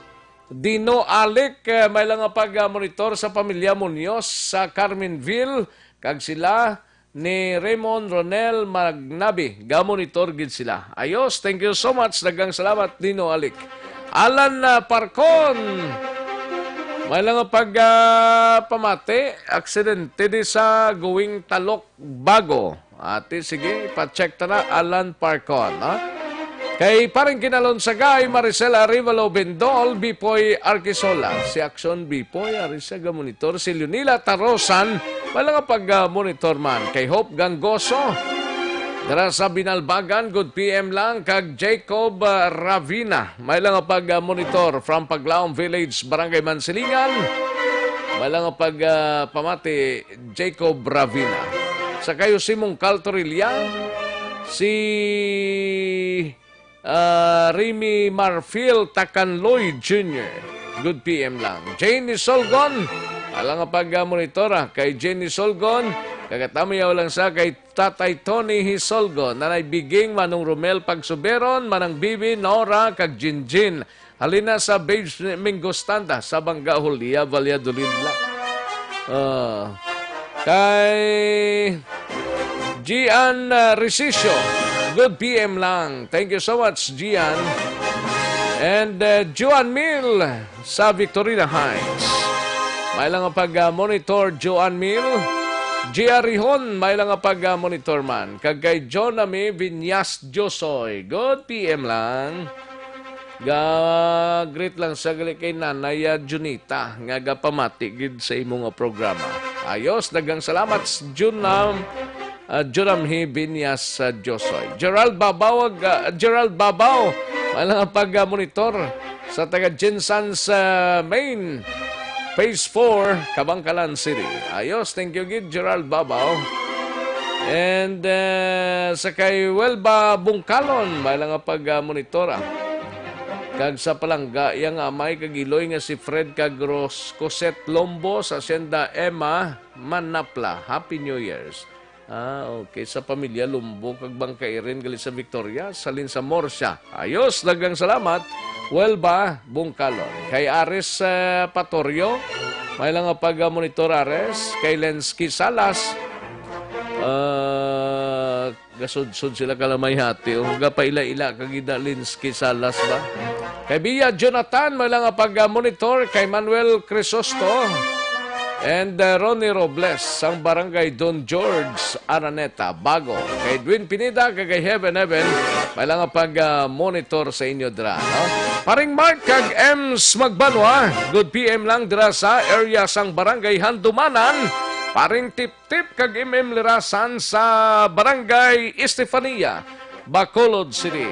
Dino Alec, eh, may lang pag, ah, monitor sa pamilya Munoz sa Carmenville. Kag sila ni Raymond Ronel Magnabi, gamonitor gid sila. Ayos, thank you so much. Daghang salamat, Dino Alik. Alan, ah, Parcon, may lang pag, ah, pamati, aksidente di sa going Talok Bago. Ati, sige, pa-check ta na, Alan Parcon, ha? Kay Parang Kinalon Sagay, Maricel Arevalo Bendol, Bipoy Arquisola. Si Action Bipoy, ari siya gamonitor. Si Leonila Tarosan, wala nga pag-monitor man. Kay Hope Gangoso, dira sa Binalbagan, good P M lang. Kag Jacob, ah, Ravina, may lang nga pag-monitor from Paglaom Village, Barangay Mansilingan. May lang nga pag, ah, pamati, Jacob Ravina. Sa kayo si Mungkal Torilla, si, ah, Remy Marfil Takanloy Junior. Good P M lang. Jane Isolgon, ala nga pag-monitor, ah, kay Jane Isolgon, kagatamiyaw lang sa kay Tatay Tony Hisolgon, Nanay Biging, Manong Romel Pagsuberon, Manang Bibi, Nora, kag Jinjin. Halina sa Babes Mingos Tanda sa Bangga, Julia, Valladolid lang. Ah, kay Gian, ah, Resicio, good P M lang. Thank you so much, Gian. And, uh, Joan Mill sa Victorina Heights. May lang nga pag-monitor, Joan Mill. Gia Rihon, may lang nga pag-monitor man. Kag kay Jonami Viñas Diosoy. Good P M lang. Ga-greet lang sa gali kay Nanay, ah, Junita, nga gapamati gid sa imo nga programa. Ayos, daghang salamat, Junam, ah, Junamhi Viñas, ah, Diosoy. Gerald Babaw, ag-, ah, Gerald Babaw, may lang nga pag-monitor sa taga Gensan sa Maine, Phase four, Kabangkalan City. Ayos, thank you gid, Gerald Babaw. And, ah, sa kay Welba Bungkalon, may lang nga pag-monitor, ah. Kag sa palangga, iya nga amay kag iloy nga si Fred kag Ros-, Cosette Lombo sa Hacienda Emma, Manapla. Happy New Year's. Ah, okay. Sa pamilya Lombo kag Bangkairin gali sa Victoria, sa Linsa Morsia. Ayos, daghang salamat. Welba Bungkalon. Kay Ares, ah, Patorio, may lang nga pag-monitor, Ares. Kay Lensky Salas, ah, gasudsod sila kalamayhati, o gapaila-ila kag ida Lensky Salas ba? Kay Bia Jonathan, may lang nga pag-monitor. Kay Manuel Crisosto and, uh, Ronnie Robles, sang Barangay Don George, Araneta, Bago. Kay Edwin Pineda, kag kay Heaven Heaven, may lang nga pag-monitor sa inyo dira, no? Paring Mark kag Ems Magbanwa, good P M lang dira sa area sang Barangay Handumanan. Paring Tip Tip kag M M Lirasan sa Barangay Estefania, Bacolod City.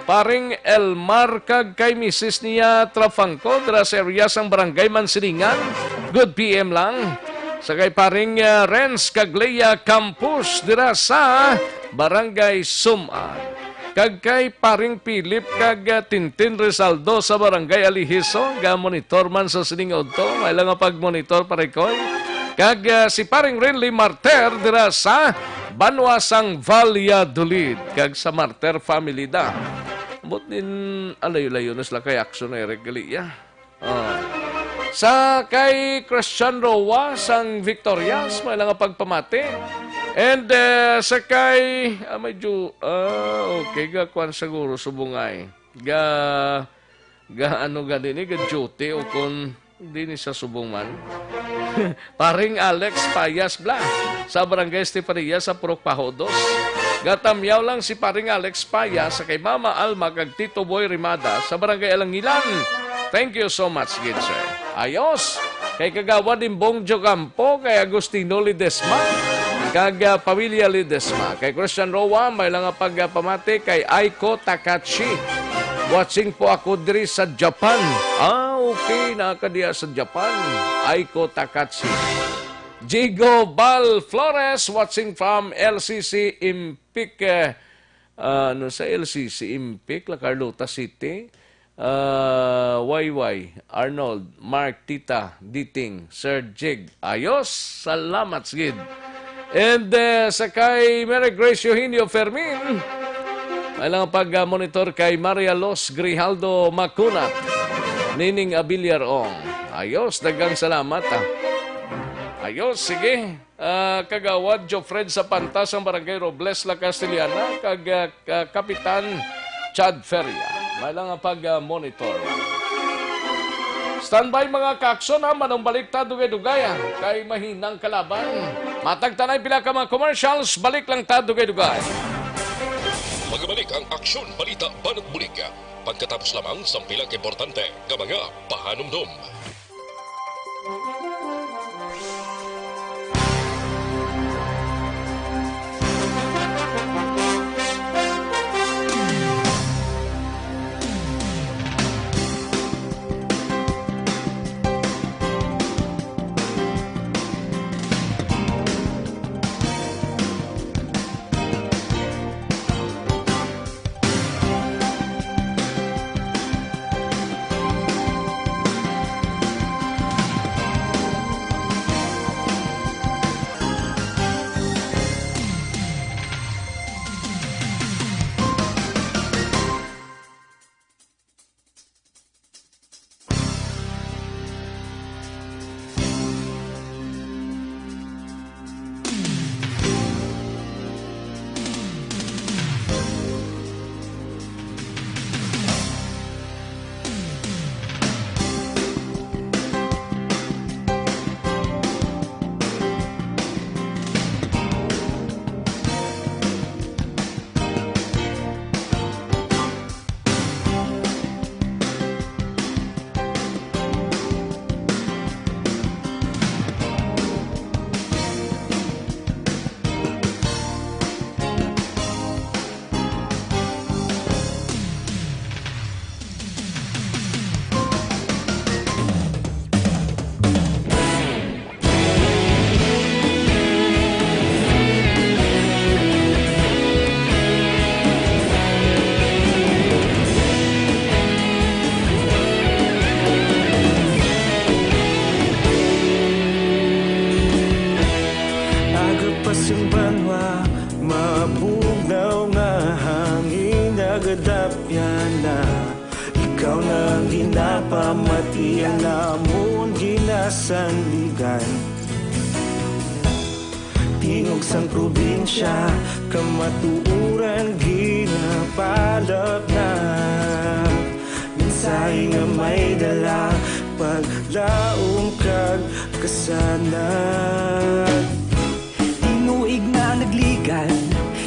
Paring Elmar kag kay misis niya Trafangco dira sa area sang Barangay Mansilingan. Good P M lang. Sa kay paring, ah, Renz kag Lea Campos dira sa Barangay Sum-an. Kag kay Paring Philip kag, ah, Tintin Rizaldo sa Barangay Alihiso, ga-monitor man sa sining udto. May lang nga pag-monitor, Pare Koy. Kag, ah, si Paring Renly Marter dira sa banwa sang Valladolid. Kag sa Marter family da. Ambot din, alayo-layo na sila kay Action, Eric Galia. Ah. Sa kay Christian Roa sang Victorias, may lang nga pagpamati. And, eh, sa kay, ah, medyo, ah, okay, ga kuwan siguro subong ay. Ga, ga ano gani ni, ga duty o kung di ni sa subong man. Paring Alex Payas Bla, sa Barangay Estefania, sa Purok Paho dos. Gatamyaw lang si Paring Alex Payas sa kay Mama Alma kag Tito Boy Rimada sa Barangay Alangilan. Thank you so much, gid, sir. Ayos. Kay Kagawad Imbong Diocampo, kay Agustino Ledesma, kag, ah, pamilya Ledesma. Kay Christian Roa, may lang nga pagpamati kay Aiko Takachi. Watching po ako diri sa Japan. Ah, okay, nakadiya sa Japan. Aiko Takachi. Jigo Bal Flores, watching from L C C Impik, eh, ah, ano sa L C C Impik, La Carlota City. Ah, Y Y, Arnold, Mark, Tita, Diting, Sir Jig. Ayos, salamat gid. And, eh, sa kay Mary Grace Eugenio Fermin, may lang pag-monitor kay Maria Los Grijaldo Macunat, Nining Abiliar Ong. Ayos, daghang salamat, ah. Ayos, sige. Ah, Kagawad Jofred Sapanta sang Barangay Robles, La Castellana, kag, ah, ka-, Kapitan Chad Feria. May lang nga pag-monitor. Standby, mga kaakson, ha, manumbalik ta dugay-dugay, ha, kay mahinang kalaban. Matag tanay pila ka mga commercials, balik lang ta dugay-dugay. Magabalik ang Aksyon, Balita, Banat Bulig. Pagkatapos lamang sang pila ka importante nga mga pahanumdom. Sang banwa, mabugnaw nga hangin nagadapyan na. Ikaw na ang ginapamati, ang amon ginasandigan. Tingog sang probinsya, kamatuoran ginapalapnag. Mensahe nga may dala, paglaom kag kasanag. Tinuig na nagligan,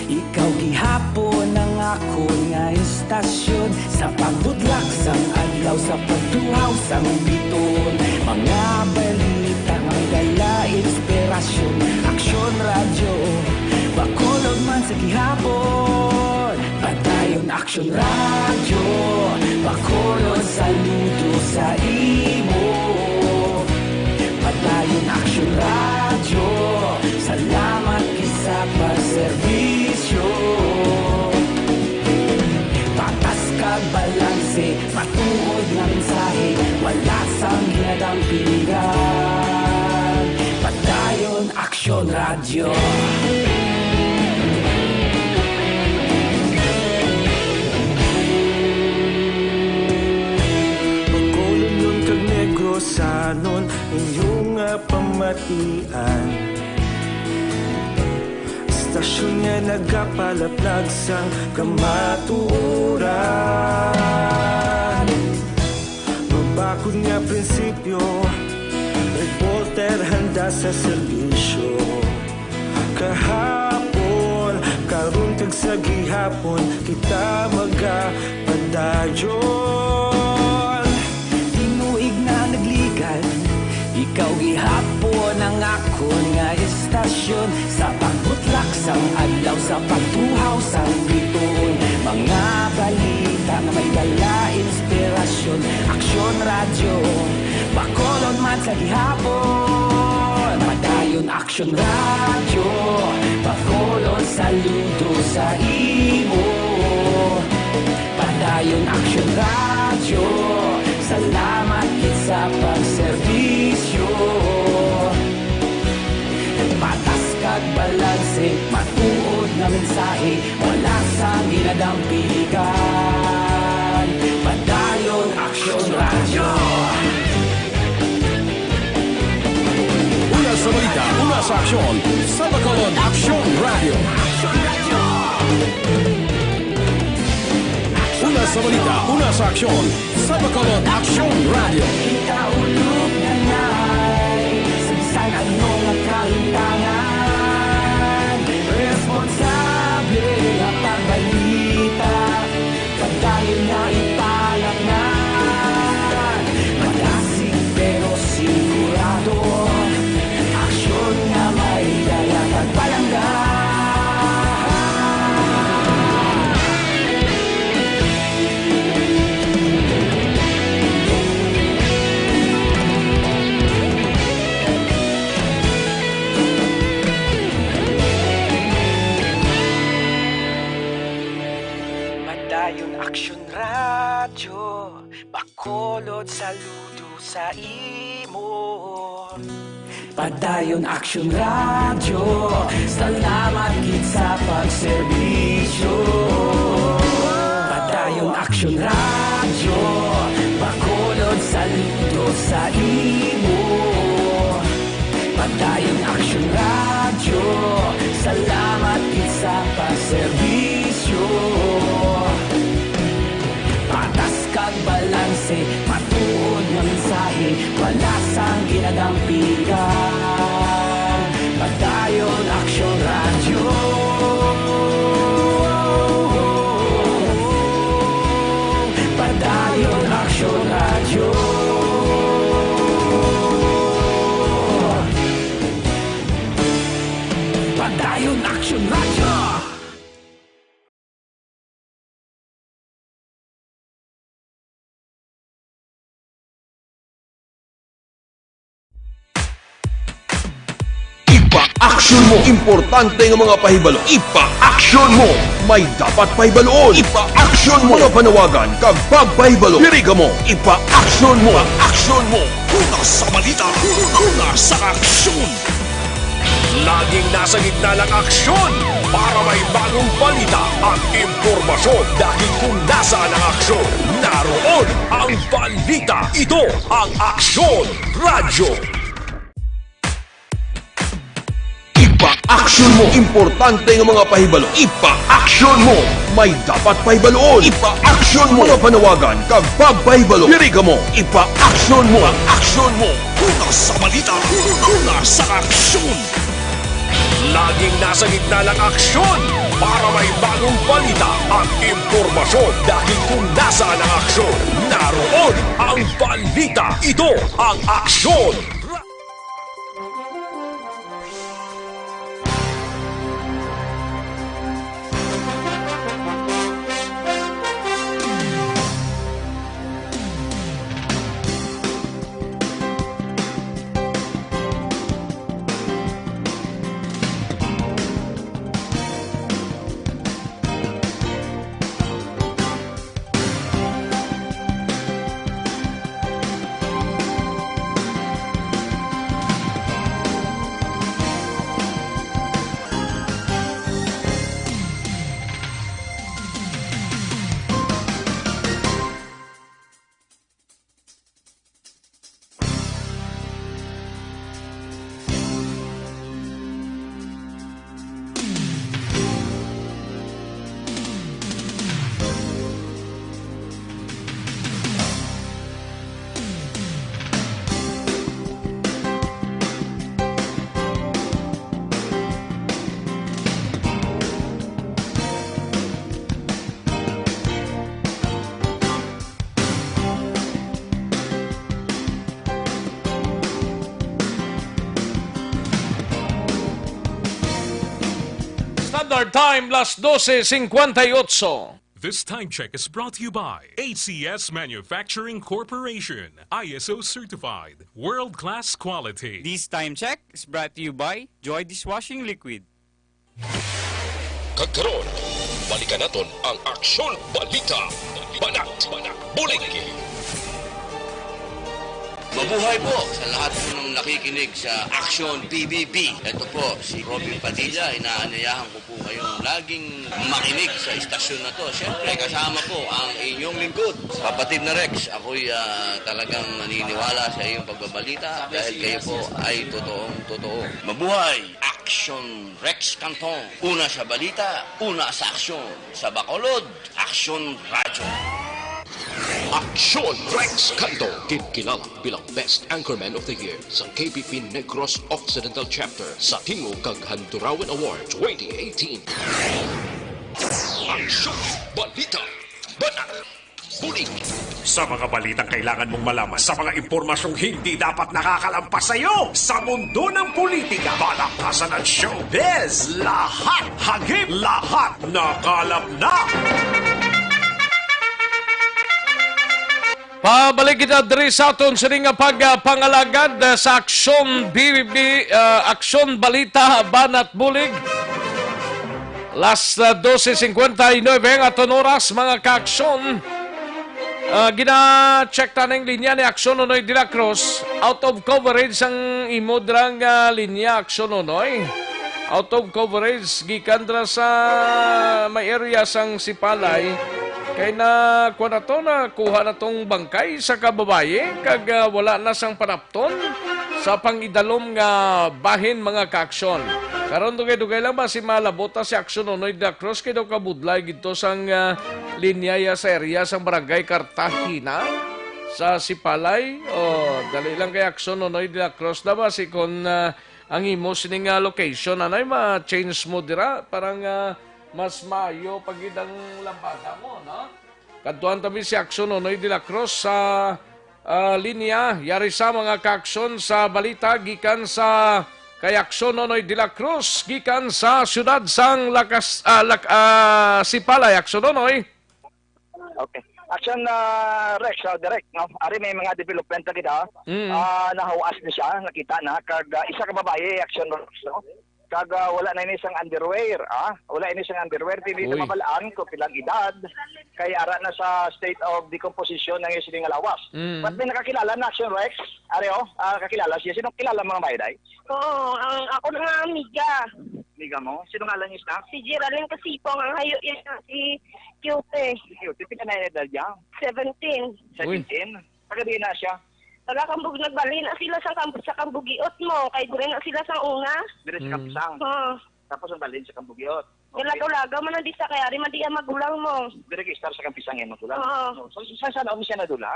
ikaw gihapon ang akon nga istasyon. Sa pagbutlak sang adlaw, sa pagtuhaw sang bituon, mga balita nga may dala inspirasyon. Aksyon Radyo, Bacolod man sa gihapon. Padayon Aksyon Radyo, Bacolod, saludo sa imo. Padayon Aksyon Radyo, salamat gid sa pagserbisyo. Patas kag balanse, matuod nga mensahe, wala sang ginadampigan. Padayon Aksyon Radyo. Bacolodnon kag Negrosanon, inyo nga pamatian. Istasyon nga nagapalaplag sang kamatuoran. Mabakod nga prinsipyo, reporter handa sa serbisyo. Kahapon, karon, kag sa gihapon, kita magapadayon. Tinuig na nagligan, ikaw gihapon ang akon nga istasyon. Sa pagbutlak sang adlaw, sa pagtuhaw sang bituon, mga balita nga may dala inspirasyon. Aksyon Radyo, Bacolod man sa gihapon. Padayon Aksyon Radyo, Bacolod, saludo sa imo. Padayon Aksyon Radyo, salamat gid sa pagserbisyo. Patas kag balanse, matuod nga mensahe, wala sang ginadampigan. Padayon Aksyon Radyo. Una sa balita, una sa aksyon, sa Bacolod Aksyon Radyo. Una sa balita, una sa aksyon, sa Bacolod Aksyon Radyo. Kita ulog na nay, sa bisan ano nga kalimtangan, responsable nga pagbalita, padayon nga ipalapngan. Madasig pero sigurado, aksyon nga may dala kag palangga. Padayon Aksyon Radyo, Bacolod, saludo sa imo. Padayon Aksyon Radyo, salamat gid sa pagserbisyo. Padayon Aksyon Radyo, Bacolod, saludo sa imo. Padayon Aksyon Radyo, salamat gid sa pagserbisyo. Patas kag balanse, matuod nga mensahe, wala sang ginadampigan. Padayon Aksyon Radyo. Padayon Aksyon Radyo. Padayon Aksyon Radyo. Ipa-action mo. Importante nga mga pahibalo. Ipa-action mo. May dapat pahibaluon. Ipa-action mo. Mga panawagan kag pagpahibalo. Diri kamo. Ipa-action mo. Ipa-action mo. Una sa balita. Una sa aksyon. Laging nasa gitna ng aksyon para may bagong balita at impormasyon. Dahil kung nasaan ang aksyon, naroon ang balita. Ito ang Aksyon Radyo. Ipa-action mo. Importante nga mga pahibalo. Ipa-action mo. May dapat pahibaluon. Ipa-action mo. Mga panawagan kag pagpahibalo. Diri kamo. Ipa-action mo. Action mo. Una sa balita. Una sa aksyon. Laging nasa gitna ng aksyon para may bagong balita at impormasyon. Dahil kung nasaan ang aksyon, naroon ang balita. Ito ang Aksyon. Standard Time, las doce cincuenta y ocho. This time check is brought to you by A C S Manufacturing Corporation, I S O certified, world-class quality. This time check is brought to you by Joy Dishwashing Liquid. Kag karon, balikan naton ang Aksyon Balita, Banat, Bulig. Mabuhay po sa lahat po ng nakikinig sa Aksyon B B B. Ito po si Robin Padilla. Inaanyayahan ko po kayong laging makinig sa istasyon na to. Siyempre, kasama po ang inyong lingkod, kapatid na Rex. Ako'y, ah, talagang naniniwala sa iyong pagbabalita dahil kayo po ay totoong totoo. Mabuhay! Aksyon Rex Cantong. Una sa balita, una sa aksyon. Sa Bacolod, Aksyon Radyo. Aksyon Rex Cantong, ginkilala bilang Best Anchorman of the Year sa K B P Negros Occidental Chapter sa Tingog kag Handurawan Award twenty eighteen. Aksyon, balita, banat, bulig. Sa mga balitang kailangan mong malaman, sa mga impormasyong hindi dapat nakakalampas sa iyo, sa mundo ng politika, balakasan at showbiz, lahat hagip, lahat nakalap na. Pabalik kita diri sa aton sini nga pagpangalagad, ah, sa Aksyon B B B, ah, Aksyon Balita, Banat Bulig. Las, ah, doce cincuenta y nueve ang aton oras, mga ka-aksyon. Ah, gina-check ta ning linya ni Aksyon Nonoy de la Cruz. Out of coverage ang imo dira nga linya, Aksyon Nonoy. Out of coverage, gikan dira sa may area sang Sipalay. Kay na, kuha na to, nakuha na tong bangkay sa kababayi, kag, ah, wala na sang panap ton sa pang-idalom nga bahin, mga kaaksyon. Karon, dugay-dugay lang ba si malabot ta si Aksyon Nonoy de la Cruz kay daw kabudlay gid to sang, ah, linya ya sa area sang Barangay Cartagena sa Sipalay. O, dali lang kay Aksyon Nonoy de la Cruz na ba si kon, ah, ang imo sining, ah, location, anay ma-change mo dira para nga mas maayo pa gid ang lambada mo, no? Kadtuan ta mi si Aksyon Nonoy de la Cruz sa, ah, linya. Yari sa mga kaaksyon sa balita gikan sa kay Aksyon Nonoy de la Cruz gikan sa siyudad sang Lakas, ah, Lak-, ah, Sipalay. Aksyon Nonoy. Okay. Aksyon, ah, Rex, ah, direct, no? Ari may mga development na kita. Mm. Ah, nahawas ni siya, nakita na. Kag, ah, isa ka babayi, Aksyon Rex, no? Kag, ah, wala na ini sang underwear, ah. Wala ini sang underwear, dili na Uy. mabalaan kung pilang edad, kay ara na sa state of decomposition ang sining nga lawas. Mm. But may nakakilala na, Action Rex? Ari, oh, ah, kakilala siya. Sino kilala, mga bayday? Oo, ang ako na nga amiga. Amiga mo? Sino ngalan niya, sina? Si Geraldine Casipong, ang hayo niya si Cute. Cute, pila na edad niya? Seventeen. Uy. Seventeen? Taga diin na siya? Taga Kambug, nagbalhin na sila sa Kambug, sa Kambugiot mo, kay diri na sila sa una. Dire sa Mm. Kampisang. Oo. Tapos ang balhin sa Kambugiot. Okay. Lagaw-lagaw man ang disa, kay ari man di ang magulang mo. Dire kay istar sa Kampisang yung magulang. Oo. Oh, so, sa, sa, saan siya nadula?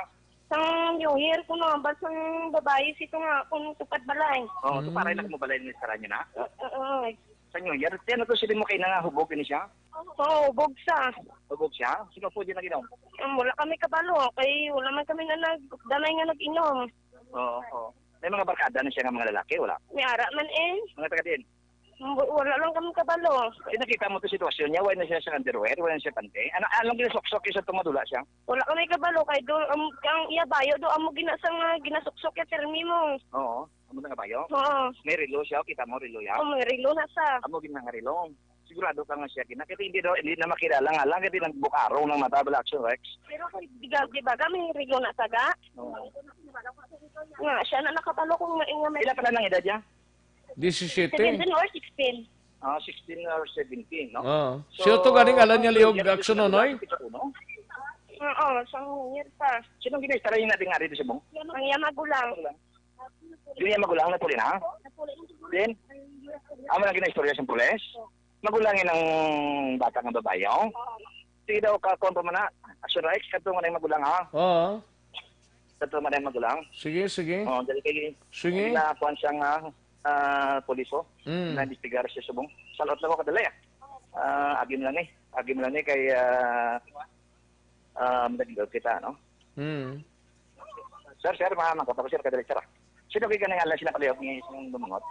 Sang New Year ko na, bas ang babae sito nga kung tupad balay. Oo, Mm. tuparay na kung balay ni Saranya na. Oo, oo. Sa New Year, tiyan na to sila mo kay nangahubog ni siya? Oo, hubog sa. Hubog siya? Sino po din nag-inom? Um, wala kami kabalo, kay wala man kami na nag-, danay nga nag-inom. Oo, oo. May mga barkada na siya nga mga lalaki, wala? May ara man eh. Mga taga din? Wala lang kami kabalo. Di nakita mo to sitwasyon niya, wala na siya sa underwear, wala na siya panty. Ano, anong ginasuksok siya sa tumadula siya? Wala kami kabalo, kay do, um, ang iya bayo do, amo gina sa nga ginasuksok ya termi mo. Oo, amo na nga bayo? Oo. May relo siya, kita mo relo ya? Oh, may relo na sa. Amo gina nga relo. Sigurado ka nga siya gina. Kasi hindi daw, hindi na makilala nga lang, kasi nagbukarong ng mata, bala Action Rex. Pero kung di, di ba, may relo na sa ga? Oo. Nga, siya na nakabalo kung nga, nga may Pila pala ng edad niya? Disisiyete. Seventeen or sixteen? Ah, sixteen or seventeen, no? Oo. So, Sino to ganing alam niya, Leon Jackson, Nonoy? Oo, sang year pa. Sinong ginaistorya niya natin nga dito sa Bong? Ang iya magulang. Hindi niya magulang na puli na? Then, amo lang ginaistorya sa pulis? Magulang yun ang bata nga babae, oh? Sige daw, ka, kung pa man na, Action Rex, kadto man ang magulang, ha? Oo. Sa to man ang magulang. Sige, sige. Oh, dali kay Sige. Ginakuan siya nga, ah, pulis, oh. Mm. Na-investigar siya subong. Salot lang ko kadali, ah. Ah, agi mo lang ni. Agi mo lang ni kay, ah, ah, madagdag kita, no? Mm. Sir, sir, mga mangkot ako, sir, kadali, sir, ah. Sino kay kanang ngalan sila kalihok ni isang lumangot?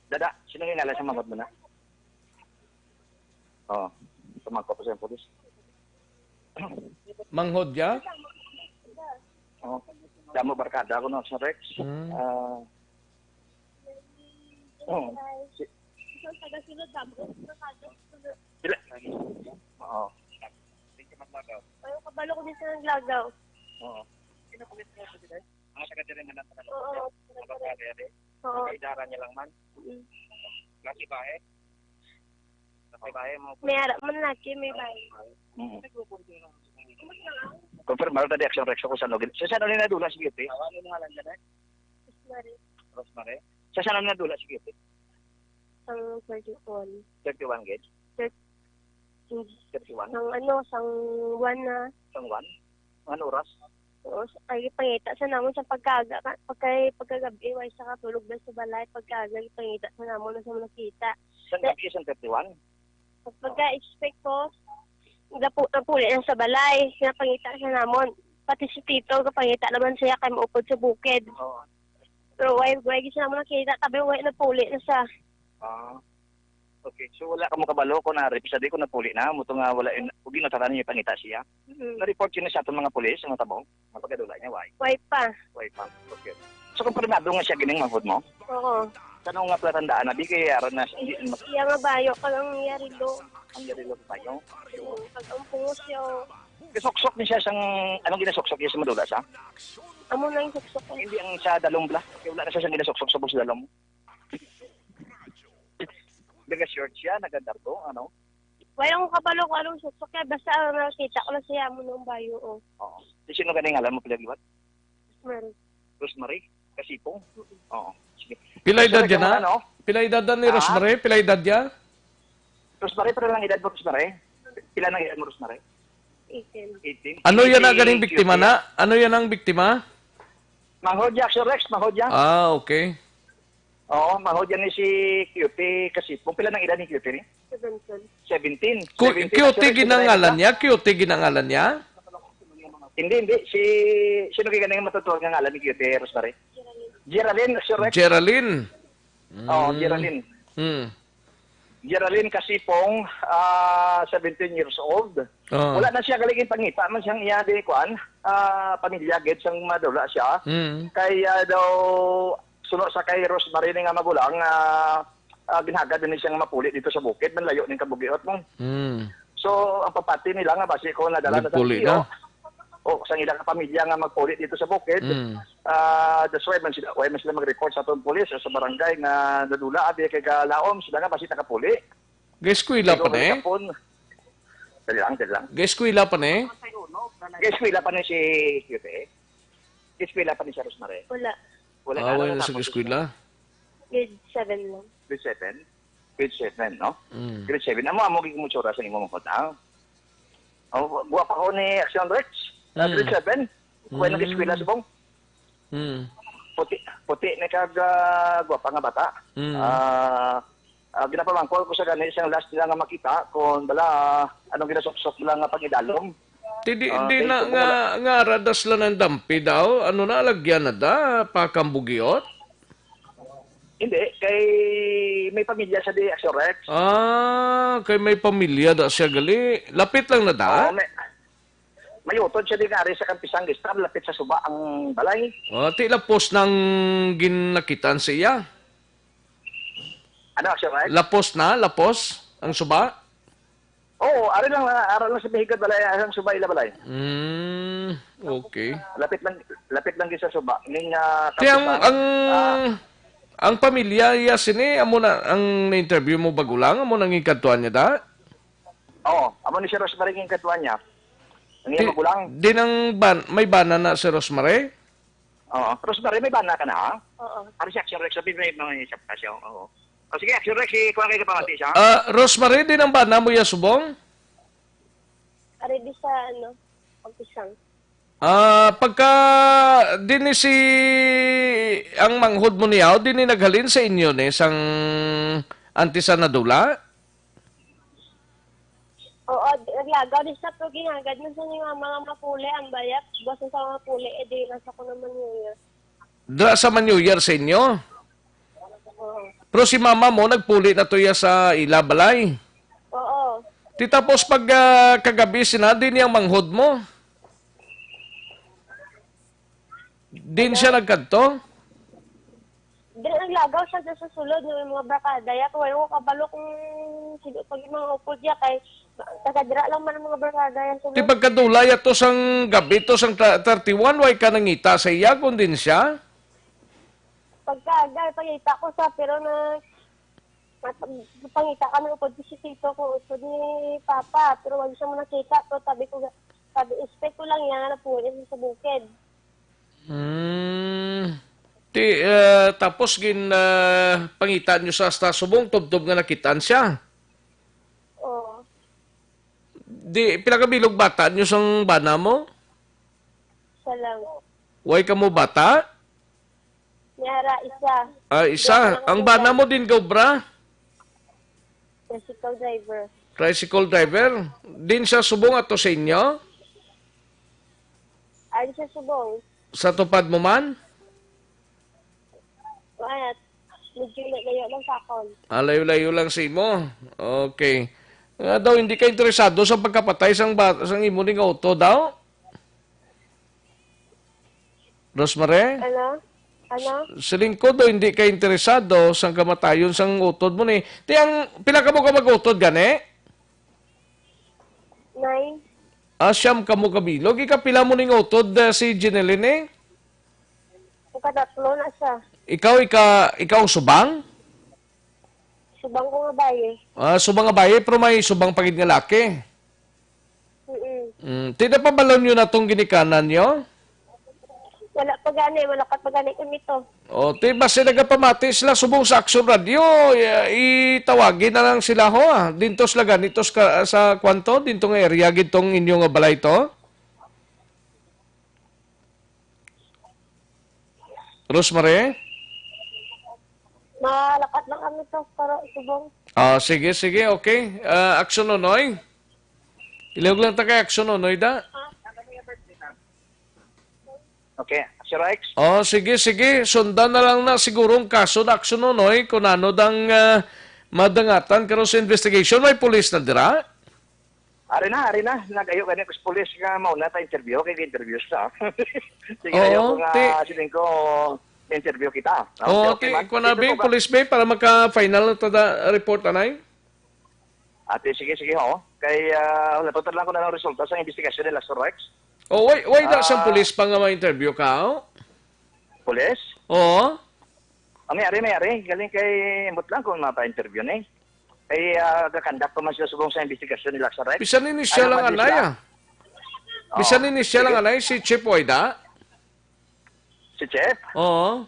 Dada, sino kay ngalan sa mangot mo na? Oh, tumangkot pa siya ang pulis. Manghod ya? Oh, damo barkada ko na sa Rex. Hmm. Ah, oh, si Isang tagasunod, damo. Sila. Oo. Ayaw kabalo ko din sa naglagaw. Oo. Mga taga diri man ang taga Oo. Mga barkada diri. Oo. Kaidara niya lang man. Mm. Laki ba eh? May ara man lagi, may bayi. Mm. Confirm, meron na di Action Rex ako sa login. Sa saan ulit nadula si Beauty? Ano yung ngalan dyan, eh? Rosemary. Rosemary? Sa saan ulit nadula si Beauty? Sang thirty-one. Thirty-one gid? Thir-, Thirty-one? Sang ano, sang one na. Sang one? Anong oras? Oo, sa, ay, pangita sa namon sa pagkaga, ka-, pagkay, pagkagabi, way sa katulog na sa balay, pagkaga, pangita sa namon na sa mga kita. Sang gabi, sang thirty-one? Pag-, pagka-expect ko, gapu-, napuli na sa balay, nga pangita sa namon. Pati si Tito, kapangita naman siya kay maupod sa bukid. Oo. Pero way, way gid siya namon nakita, tabi way napuli na sa. Ah. Okay, so wala ka mo kabalo kung na-rape sa di ko napuli na, mo to nga wala in, ug ginataran niya pangita siya. Mm. Na-report yun sa atong mga pulis, ang tabo, nga pagkadula niya, way. Way pa. Way pa. Okay. So, kumpirmado nga siya gining manghod mo? Oo. Sa ano nga pala tandaan na, di kaya aron na, hindi, Iya nga bayo, kag ang iya rilo. Ang yarilo sa bayo? Oo, kag ang pungos niya, oh. Gisuksok ni siya sang, anong ginasuksok niya sa madula sa? Amo na yung suksok ko. Hindi ang sa dalom bla. Kaya wala na siya siyang ginasuksok sa bus dalom. Naga-short siya, naga-dardo, ano? Wala ko kabalo kung anong suksok niya. Basta ang nakita ko lang siya, amo na yung bayo, oh. Oo. Di sino ganing alam mo pala liwat? Rosemary. Rosemary? Kasipong? Oo. Sige. Pila edad Kasi niya na? ano? Pila edad na ni Ah? Rosemary? Pila edad niya? Rosemary, pila lang edad mo, Rosemary? Pila nang edad mo, Rosemary? Eighteen. Eighteen. Ano yan ang Eighteen, ganing biktima Q T. na? Ano yan ang biktima? Manghod niya, Sir Rex, manghod niya. Ah, okay. Oo, manghod niya ni si Q T Kasipong. Pila nang edad ni Q T ni? Seventeen. Seventeen. Ku-, Seventeen, Q T Sir Rex, ginangalan pila niya? Q T ginangalan niya? Hindi, hindi. Si, sino kaya ganang matutuwa nga ngalan ni Q T, Rosemary? Geraldine, Sir Rex. Geraldine. Oo, Mm. Geraldine. Mm. Geraldine Kasipong, ah, seventeen years old. Oo. Wala na siya galing pangita man siyang iya di kuan, ah, pamilya gid sang madula siya. Mm. Kay, ah, daw suno sa kay Rosemary ni nga magulang, ah, ah, ginhagad na ni siya nga mapuli dito sa bukid, manlayo ning kabugiot mo. Mm. So, ang papati nila nga basi ko nadala na sa Nagpuli L T O, na. o sang ila ka pamilya nga magpuli dito sa bukid, Mm. ah, that's why man sila, why man sila mag-report sa atong pulis o sa barangay nga nadula, abi kay galaom sila nga basi nakapuli. Gaeskwela Pero pa na eh. Kapon, dali lang, dali lang. Gaeskwela pa na eh. Gaeskwela pa na si Cute. Gaeskwela pa ni si Rosemary. Wala. Wala Ah, na, wala na sa natapos gaeskwela. Grade seven lang. Grade seven? Grade seven, no? Mm. Grade seven. Amo, amo, gid mo tsura sa imo, mga ha? Oh, guwapa ko ni Action Rex. Ah, Mm. grade seven. Kuha ng Mm. eskwela, subong. Mm. Puti, puti ni kag, ah, guwapa nga bata. Mm. Ah, ah, ginapamangkol ko sa gani, siyang last nila nga makita, kung bala, anong ginasuksok lang nga pag-idalom. Ti di, Ah, di kay na kung nga, wala nga ara da sila nang dampi daw. Ano na, alagyan na da, pakambugiot? Hindi, kay may pamilya siya di, Action Rex. Ah, kay may pamilya da siya gali. Lapit lang na da? Oo, may, may utod siya di nga ari sa Campisang Star, lapit sa suba ang balay. Ah, ti lapos nang ginakitaan sa iya? Ano, Action Rex? Lapos na, lapos ang suba? Oo, ari lang, ara lang sa may higad balay, ang subay la balay. Mm, okay. Lapit lang, lapit lang gid sa suba. Ning, ah, Ti ang, Campisang, ang, ah, ang pamilya iya sini, amo na, ang na-interview mo bago lang, amo nang gikadtuan niya da? Oo, amo ni si Rosemary ang gikadtuan niya. Ang iya Ti-, magulang. Di nang ban-, may bana na si Rosemary? Oo. Rosemary, may bana ka na, ha? Oo. Ari si Action Rex, sabi may mga isap ka siya, oo. O, sige, Action Rex, si, kuha kayo kapamati siya. Ah, Rosemary, di nang bana mo iya subong? Ari di sa, ano, Campisang. Ah, pagka din ni si ang manghod mo niya, o din ni naghalin sa inyo ni sang anti sa nadula? Oo, di, naglagaw di sa, pero ginagad man sa ni mama nga mapuli ang bayat. Basta sa mapuli, eh, di nasa ko naman yun, yun. Dra sa man New Year sa inyo? Oo. Pero si mama mo, nagpuli na to iya sa ila balay? Oo. Ti tapos pag, ah, kagabi, sina, di niyang manghod mo? Din siya nagkadto? Dili, naglagaw siya dyan sa sulod ng mga barkada. Ya, kung wala ko kabalo kung sino pag yung mga upod niya, kay taga dira lang man ang mga barkada yan sulod. Ti pagkadulay ato sang gabi to sang tra-, thirty-one, way ka nangita sa iya, kung din siya? Pagkaaga, pangita ko sa, pero na, na, pangita kami upod si Tito ko, upod ni Papa, pero wala siya mo nakita. Pero sabi ko, sabi, expect ko lang yan, na puwi sa bukid. Hmm. Ti, eh, tapos gin, eh, pangita nyo sa hasta subong, tubtob nga nakitaan siya? Oo. Di, pila ka bilog bata nyo sang bana mo? Isa lang. Way kamo bata? May ara isa. Ah, isa. Duha lang Ang ang bana bata. mo din gaubra? Tricycle driver. Tricycle driver? Din siya subong ato sa inyo? Ay, siya subong. Sa tupad mo man? Wala. Medyo layo lang sa akon. Ah, layo-layo lang sa imo. Okay. Nga daw, hindi ka interesado sa pagkapatay sang ba-, sang imo ning auto daw? Rosemary? Ano? Ano? Siling ko daw, hindi ka interesado sang kamatayon sang utod mo ni. Ti ang, pila ka mo ka mag-utod gani? Nine. Ah, siyam ka mo kabilog. Ikapila mo ning utod, ah, si Jeneline, eh? Ikatatlo na siya. Ikaw, ika-, ikaw subang? Subang ko nga baye. Ah, subang nga baye, pero may subang pa gid nga laki. Mm-mm. Mm, ti napabalon nyo na tong ginikanan nyo? Wala pa gani, wala pa gani kami to. O, ti basi nagapamati sila subong sa Action Radio, i-, itawagi na lang sila ho, ah. Dinto sila gani to sa, sa kwanto, dinto nga area, gid tong inyo nga balay to? Rosemary? Malakat lang kami to, pero subong. Ah, sige, sige, okay. Ah, Action Nonoy? Ilihog lang ta kay Action Nonoy, da? Okay, Sir Rex? Oh, sige, sige. Sundan na lang na siguro ang kaso na Action Nonoy kung ano dang, ah, madangatan karon sa investigation. May pulis na dira? Ari na, ari na. Nag-ayo gani ko sa pulis nga mauna ta interview, kay interview sa. Sige, Oo, ayo ko nga, ti- siling ko, interview kita. No? Oh, okay, okay, man. Ikaw na, Dito Bing, ba? Police Bay, para maka-final na ta da report, anay? Ate, sige, sige, ho. Kay, ah, wala pa lang ko na ang resulta sa investigasyon nila sa Rex. Oh, why, why da sang Ah. Police pa nga ma-interview ka, oh? Police? Oo. Ah, may ari, may ari. Galing kay ambot lang kung mapa-interview ni. Kay, ah, gakandak pa man sila subong sa investigasyon nila sa Rex. Bisan ni siya Ano lang man anay, sila? Ah. Oo. Bisan ni siya lang Sige. Anay, si Chief Wayda? Si Chief? Oo.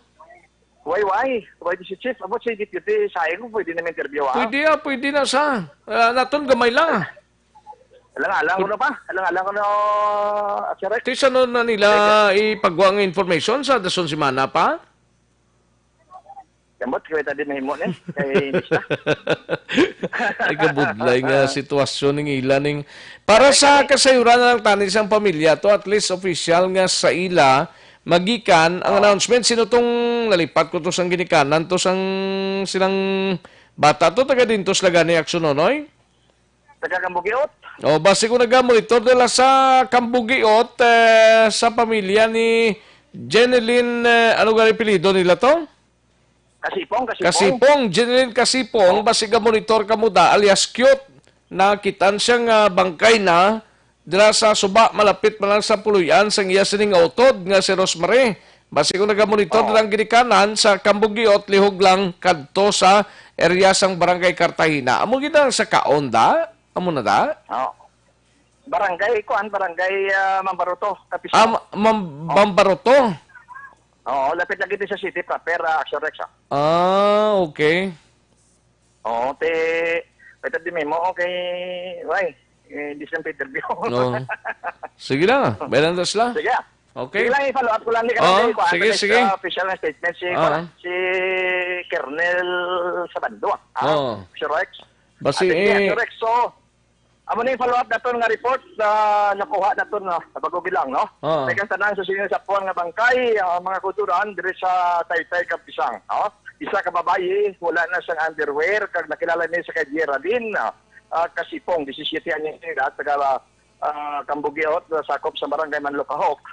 Why, why? Why di si Chief? Amo si Deputy, sa ko, pwede na interview, ah. Pwede, ah, pwede na sa. Ah, naton gamay lang. Alang-alang ko na pa. Alang-alang ko na, ah, Sir Rex. Ti, sa nun na nila Sige. Ipagwa ang information sa dason semana pa? Ambot, kaya ta di mahimo ni. Kay inis na. Ay, kabudlay nga Ah. Sitwasyon ning ila ning, para Ay, sa kami. Kasayuran na lang tani sang pamilya to, at least official nga sa ila, magikan ang Oo. Announcement. Sino tong nalipat ko to sang ginikanan to sang silang bata to, taga dintos laga ni Action Nonoy? Taga Cambugiot. O, basi ko naga-monitor nila sa Cambugiot, eh, sa pamilya ni Jeneline, eh, ano gani apelyido nila to? Kasipong, Kasipong. Kasipong, Jeneline Kasipong, Oh. Basi ga-monitor kamo da, alias Cute, nakitaan siya nga bangkay na dira sa suba, malapit man lang sa puloy-an sang iya sining utod nga si Rosemary. Basi ko naga-monitor Oo. Lang ginikanan sa Cambugiot, lihog lang kadto sa area sang Barangay Cartagena. Amo gid ang sa Kaon da? Amo na da? Oo. Barangay, kuan, Barangay, ah, Mambaroto, Kapisaw. Ah, Ma-, Mam-, Oh. Mambaroto? Oo, lapit lang gid sa city proper, ah, Action Rex, ah. Ah, okay. Oo, te, pwede di mo, okay, why? Eh, di sila interview. No. Sige lang, ah. Belandas lang. Sige, ah. Okay. Sige lang, i-follow up ko lang ni Oo, kanang kuan, sige, sa sige. Official na statement si, Oo. Kuan, si Colonel Sabando, ah. Oo. Sir Rex. Basi, Ah, sige, eh, Sir Rex, so, amo na yung follow up naton nga report na nakuha naton, no? Sa Bago Gilang, no? Oo. May kang tanan sa sino sa puwan nga bangkay, ah, mga kulturan, diri sa Taytay, Kapisang, no? Isa ka babayi, wala na sang underwear, kag nakilala niya sa kay Geraldine, ah, ah, Kasipong, disisiete anyos de edad, taga, ah, Cambugiot, sakop sa Barangay Manlukahok.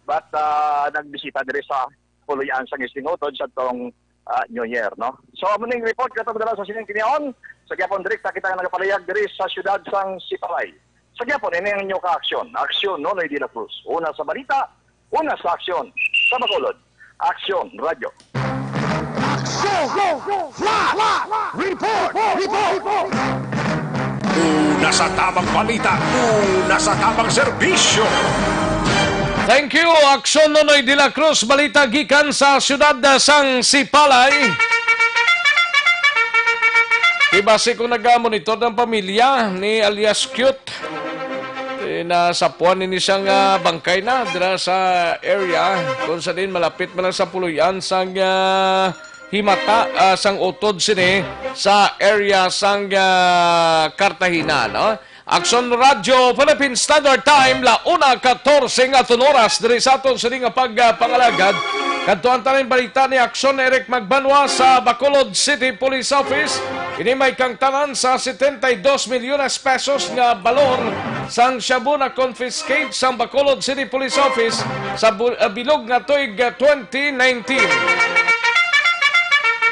But, ah, nagbisita diri sa puloy-an sang isingutod sa tong, ah, New Year, no? So, amo ning report nga atong dala sa sining kinihon. Sa gyapon, direkta kita nga nagapalihag diri sa siyudad sang Sipalay. Sa gyapon, ini ang inyo ka-aksyon. Aksyon, Nonoy de la Cruz. Una sa balita, una sa aksyon. Sa Bacolod, Aksyon Radyo. Aksyon! Flash! Report! Report! Una sa tamang balita, una sa tamang serbisyo. Thank you, Aksyon Nonoy de la Cruz. Balita gikan sa siyudad sang Sipalay. Kay basi kung naga-monitor ang pamilya ni alias Cute, eh, nasapuan ini siya nga bangkay na dira sa area kung sa din malapit man lang sa puloy-an sang, ah, himata, ah, sang utod sini sa area sang, ah, Cartagena, no? Aksyon Radyo Philippine Standard Time, la una katorse nga aton oras diri sa aton sini nga pagpangalagad. Kadto ang tanan balita ni Aksyon Eric Magbanwa sa Bacolod City Police Office. Ini may kangtanan sa setenta y dos milyones pesos nga balor sang shabu na confiscate sang Bacolod City Police Office sa bu-, ah, bilog nga tuig, ah, twenty nineteen.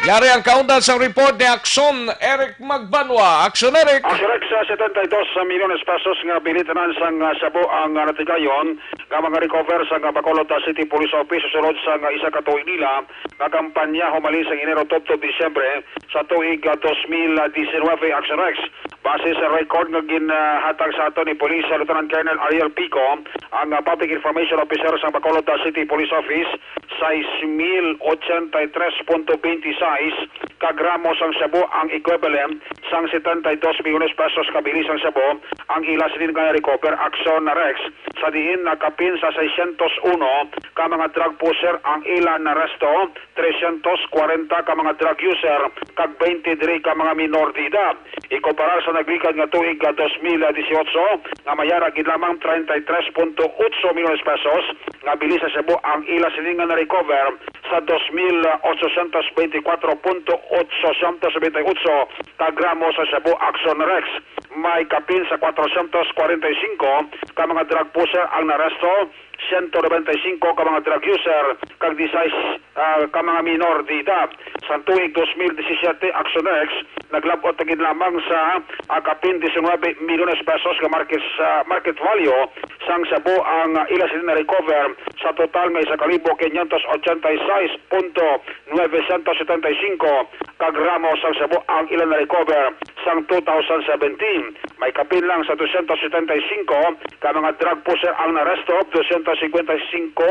Yari ang kaundan sa report ni Aksyon Eric Magbanwa. Aksyon Eric. Ang surek sa setenta y dos milyones pesos nga bilitanan sang, ah, shabu ang, ah, natigayon nga mga recover sang, ah, Bacolod City Police Office sulod sang, ah, isa ka tuig nila nga kampanya humaling sang Enero tubtob Disyembre sa tuig, ah, dos mil diecinuebe, Action Rex. Base sa record nga ginhatag sa ato ni Police Lieutenant Colonel Ariel Pico, ang, ah, Public Information Officer sa Bacolod City Police Office, sais mil ochenta y tres punto veintiseis ka gramo sang shabu ang equivalent sang setenta y dos milyones pesos ka bili sang shabu ang ila sinin nga na-recover, Action Rex, sa diin nakapin sa seiscientos uno ka mga drug pusher ang ila naresto, trescientos kwarenta ka mga drug user, kag twenty-three ka mga minor de edad. Ikumparar sa naglikad nga tuig nga dos mil dieciocho, nga mayara gid lamang treinta y tres punto ocho milyones pesos nga bili sa shabu ang ila sini nga na-recover sa dos mil ochocientos veinticuatro punto ochocientos veintiocho ka gramo sa shabu, Action Rex. May kapin sa cuatrocientos cuarenta y cinco ka mga drug pusher ang naresto, ciento noventa y cinco ka mga drug user, kag dieciséis, ah, ka mga minor de edad. Sa tuig dos mil disisiete, Action Rex naglab-ot na gid lamang sa, ah, kapin diecinuebe milyones pesos nga market, sa market value sang shabu ang, ah, ila sini na-recover sa total nga isa ka libo quinientos ochenta y seis punto novecientos setenta y cinco ka gramo sang shabu ang ila na-recover sang two thousand seventeen. May kapin lang sa doscientos setenta y cinco ka mga drug pusher ang naresto, doscientos cincuenta y cinco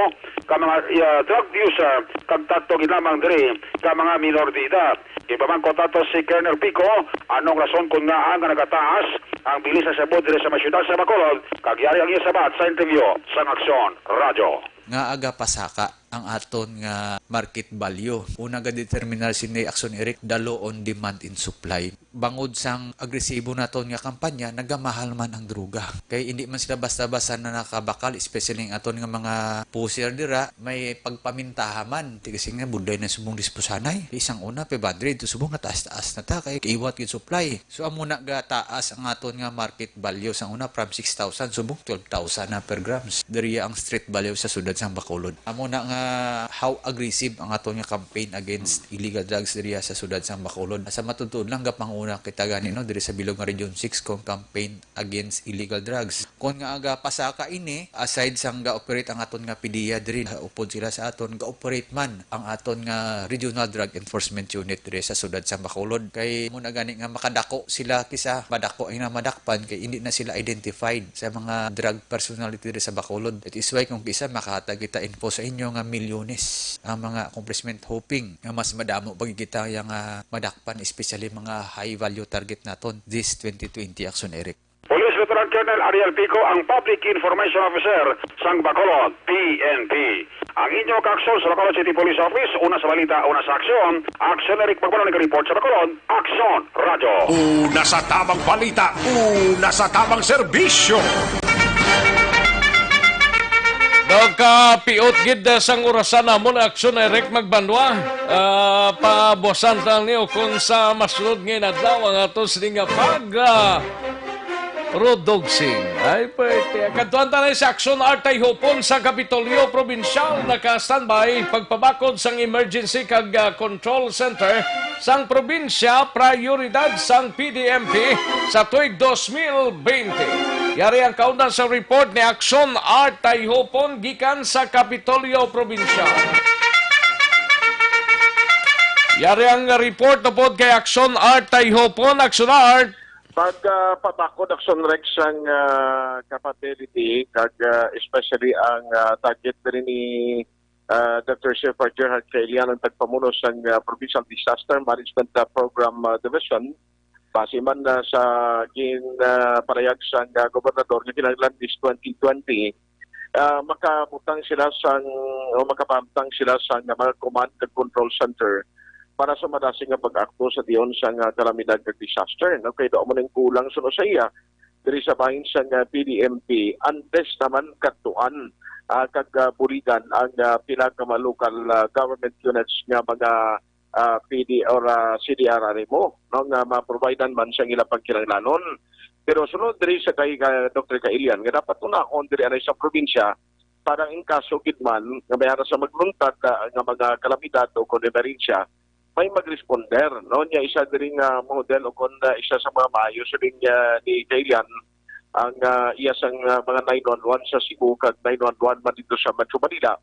ka mga, ah, drug user, kag tatlo gid lamang diri ka mga minor de edad. Ginpamangkot nato si Colonel Pico, anong rason kun ngaa nga nagataas ang bili sa shabu diri sa may siyudad sa Bacolod, kag yari ang iya sabat sa interview sang Aksyon Radyo. Nga aga pasaka ang aton nga market value. Una, ga-determinar sini, Action Eric, the law on demand and supply. Bangod sang agresibo naton nga kampanya, nagamahal man ang droga. Kay indi man sila basta-basta na nakabakal, especially ang aton nga mga pusher dira, may pagpamintaha man. Ti kasi nga, budlay na subong dispusanay. Isang una, five hundred, to subong nga taas-taas na ta, kay iwat gid supply. So, amo na gataas ang aton nga market value. Sang una, from six thousand, subong twelve thousand na per grams. Diri ang street value sa siyudad sang Bacolod. Amo na nga how aggressive ang aton nga campaign against illegal drugs diri sa siyudad sang Bacolod. Sa matuod-tuod lang, gapanguna kita gani, no, diri sa bilog nga Region six kon campaign against illegal drugs. Kon nga aga pasaka ini, aside sang ga-operate ang aton nga PDEA diri, upod sila sa aton, ga-operate man ang aton nga Regional Drug Enforcement Unit diri sa siyudad sang Bacolod. Kay mo na gani nga makadako sila, kisa madako ang madakpan kay hindi na sila identified sa mga drug personality diri sa Bacolod. That is why kung kisa makahatag kita info sa inyo nga milyones ang mga accomplishment, hoping nga mas madamo pa gid kita yang, ah, madakpan, especially mga high value target naton this twenty twenty, Action Eric. Police Lieutenant Colonel Ariel Pico ang Public Information Officer sang Bacolod, P N P. Ang inyo kaaksyon sa Bacolod City Police Office, una sa balita, una sa aksyon. Action Eric Magbanwa nag-report sa Bacolod, Action Radyo. Una sa tamang balita, una sa tamang serbisyo. Nagkapiot gid sang orasan namon, Action Eric Magbanwa. Ah, pabuasan ta niyo kung sa masunod nga adlaw ang ato sini nga pag, ah, Rodogsing. Ay, pwerte. Kadtuan ta na sa Action Art Tayhupon sa Kapitolyo Probinsyal. Naka-standby pagpabakod sang Emergency kag, ah, Control Center sang probinsya, prayoridad sang P D M P sa tuig dos mil bente. Yari ang kaundan sa report ni Action Art Tayhupon gikan sa Kapitolyo Probinsyal. Yari ang report upod kay Action Art Tayhupon. Action Art. Pag, ah, pabakod, Action Rex, ang, ah, capability, kag, ah, especially ang, ah, target diri ni, ah, Doctor Shepherd Gerald Caelian, ang tagpamuno sang, ah, Provincial Disaster Management, ah, Program, ah, Division. Base man na sa gin, ah, parayag sang, ah, gobernador nga kinahanglan this twenty twenty, ah, makabutang sila sang, o makapahamtang sila sang mga command and control center para sa madasig nga pag-akto sa dion sang, ah, kalamidad kag disaster, no? Kay daw mo ning kulang suno sa iya diri sa bahin sang, ah, P D M P, unless naman kadtuan, ah, kag, ah, buligan ang, ah, pila ka mga local, ah, government units nga mga, ah, P D or, ah, C D R R M O, no, nga ma-providean man sang ila pagkinahanglanon. Pero sunod diri sa kay, ah, Doctor Caelian, nga dapat unahon diri anay sa probinsya, para in kaso gid man nga may ara sa magluntad, ah, nga mga kalamidad o kon emerhensya, may mag-responder, no? Nya isa diri nga model o kon, ah, isa sa mga maayo sa linya ni Caelian ang, ah, iya sang, ah, mga nine one one sa Cebu kag nine one one man dito sa Metro Manila,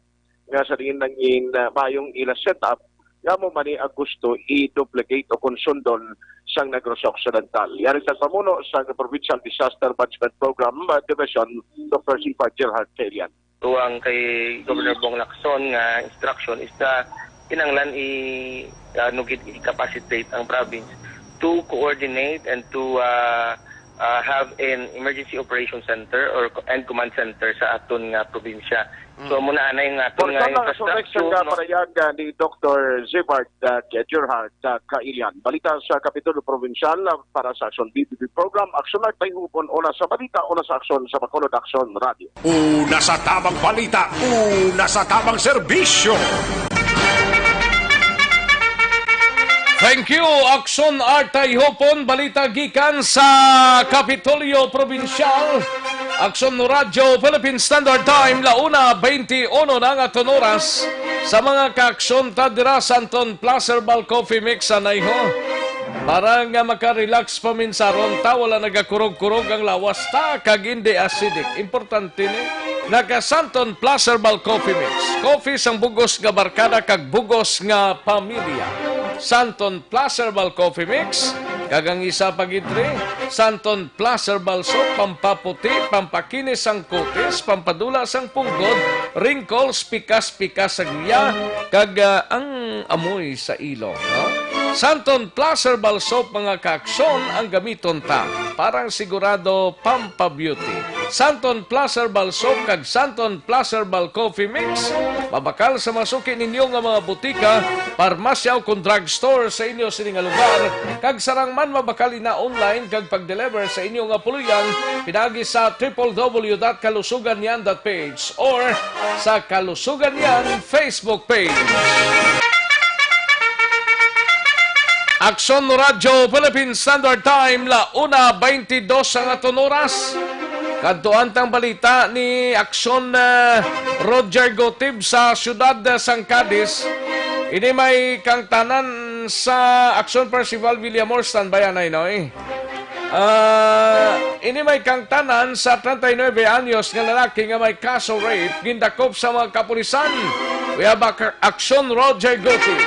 nga sa diin nangin, ah, maayong ila setup nga mo man ni Agosto i-duplicate o kon sundon sang Negros Occidental. Yari tagpamuno sa Provincial Disaster Management Program, ah, Division, Doctor Sipa Gerhard Caelian. Tuwang kay Governor Bong Lacson nga instruction is na kinahanglan i, ah, nugid i-capacitate ang province to coordinate and to, ah, ah, have an emergency operation center or co-, and command center sa aton nga probinsya. So, Mm. muna anay nga aton nga Portable ang infrastructure, suspect sa no? Parayag, ah, ni Doctor Zebard, ah, Gerhard, ah, Caelian. Balita sa Kapitulo Provincial, ah, para sa Aksyon B P P Program, Aksyon Live, Tayhupon, una sa balita, una sa aksyon, sa Bacolod Aksyon Radio. Una sa tamang balita, una sa tamang serbisyo. Thank you, Aksyon Artay Hopon. Balita gikan sa Kapitolyo Probinsyal. Aksyon Radyo Philippine Standard Time, la una twenty-one na nga aton oras. Sa mga kaaksyon ta dira sa Anton Placer Bal Coffee Mix, anay ho. Para nga makarelax paminsaron ta, wala nagakurog-kurog ang lawas ta, kag hindi acidic. Importante ni, naka Santon Plus Herbal Coffee Mix. Coffee sang bugos nga barkada kag bugos nga pamilya. Santon Plus Herbal Coffee Mix, kag ang isa pa gid ri, Santon Plus Herbal Soap, pampaputi, pampakinis sang kutis, pampadula sang punggod, wrinkles, pikas-pikas sa guya, kag, ah, ang amoy sa ilong, no? Santon Plus Herbal Soap, mga kaaksyon, ang gamiton ta para ang sigurado pampabeauty. Santon Plus Herbal Soap kag Santon Plus Herbal Coffee Mix, mabakal sa masuki ninyo nga mga butika, parmasya o kon drugstore sa inyo sini nga lugar, kag sarang man mabakal ina online kag pag-deliver sa inyo nga puloy-an pinaagi sa triple W dot kalusugan yan dot P H or sa Kalusugan Yan Facebook page. Aksyon Radyo Philippine Standard Time, la una twenty-two ang aton oras. Kadtuan tang balita ni Aksyon, eh, Roger Gotib sa siyudad, eh, sang Cadiz. Ini may kangtanan sa Aksyon Percival Villamor. Standby, anay, Noy. Ah, ini may kangtanan sa treinta y nuebe anyos nga lalaki nga may kaso rape gindakop sa mga kapulisan. We have ak-, Aksyon Roger Guti.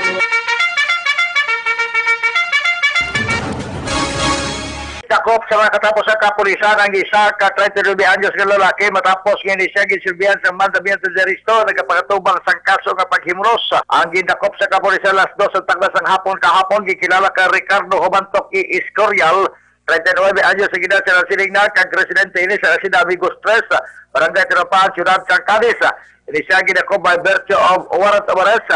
Dakop sa mga katapos sa kapulisan ang isa ka treinta y nuebe anyos nga lalaki matapos nga ini siya ginsilbihan sa mandamiento de arresto nagapakatubang sang kaso nga paghimros. Ang gindakop sa kapulisan alas dos ang takna sang hapon kahapon, gikilala kay Ricardo Humantok E. Escorial, treinta y nuebe anyos ang edad, sa nasiling na kag residente ini sa Hacienda Amigos Tres, Barangay Tirapan, Siyudad sang Cadiz. Ini siya gidakop by virtue of warrant of arrest,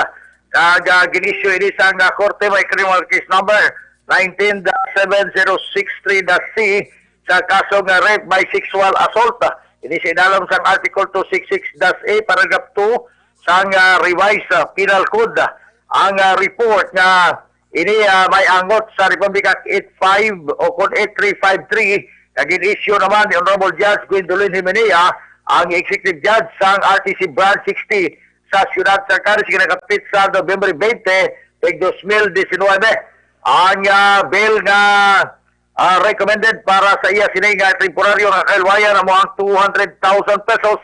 kag, ah, gin-issue ini sang, ah, korte may criminal case number nineteen dash seven zero six three dash C sa kaso nga rape by sexual assault. Ini sa ilalim sang Article two six six dash A, Paragraph two sang, ah, Revised, ah, Penal Code. Ang, ah, report nga ini, ah, may angot sa Republic Act eight five o kon eight three five three, nga gin-issue naman ni Honorable Judge Gwendolyn Himenea, ang Executive Judge sang R T C Branch sixty sa siyudad sang Cadiz, ginakapit sa Nobyembre twenty, tuig dos mil diecinuebe. Ang, ah, bail nga, ah, recommended para sa iya sini nga temporaryo nga kaluwayan amo ang two hundred thousand pesos.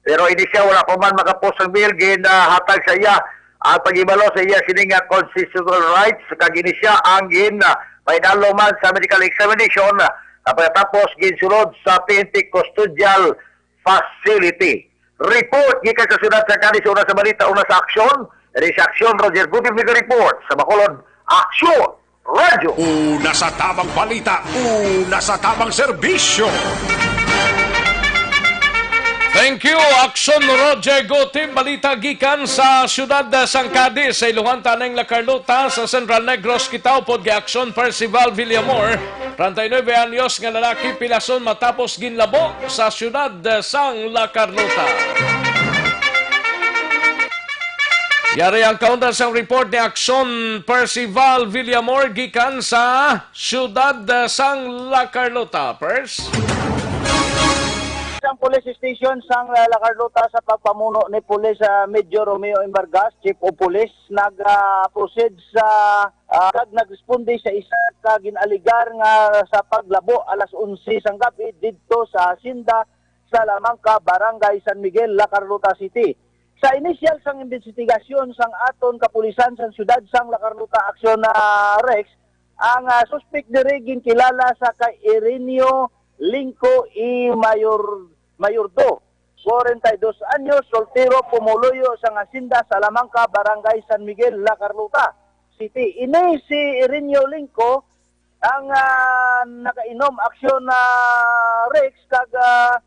Pero ini siya wala pa man makapos ang bail, ginahatag sa iya ang paghibalo sa iya sini nga constitutional rights, kag ini siya ang gin, ah, painalo man sa medical examination, ah, pagkatapos ginsulod sa P N P custodial facility. Report gikan sa siyudad sa Cadiz, una sa balita, una sa aksyon. Diri sa aksyon, Roger Gutib nag-report. Sa Bacolod, Aksyon Radyo. Una sa tamang balita, una sa tamang serbisyo. Thank you, Aksyon Roger Gutib. Balita gikan sa siyudad sang Cadiz, sa Ilohan, Tanay, La Carlota, sa Central Negros, kita upod kay Aksyon Percival Villamor. Treinta y nuebe anyos nga lalaki pilason matapos ginlabo sa siyudad sang La Carlota. Yari ang kaundan sang report ni Aksyon Percival Villamor gikan sa siyudad sang La Carlota. Pers? Sang police station sang La Carlota sa pagpamuno ni Police, ah, Major Romeo Embargas, Chief of Police, nag, ah, proceed sa ah, kag nagresponde sa isa ka gin-alegar nga sa paglabo alas onse sang gabi didto sa Hacienda Salamanca, Barangay San Miguel, La Carlota City. Sa inisyal sang imbestigasyon sang aton kapulisan sa siyudad sang La Carlota Action, ah, Rex, ang, ah, suspek diri ginkilala sa kay Ireneo Lingko E. Mayor, Mayordo, kwarenta y dos anyos, soltero, pumuluyo sa Hacienda Salamanca, Barangay San Miguel, La Carlota City. Ini si Ireneo Lingko ang, ah, nakainom aksyon na Rex, kag, ah,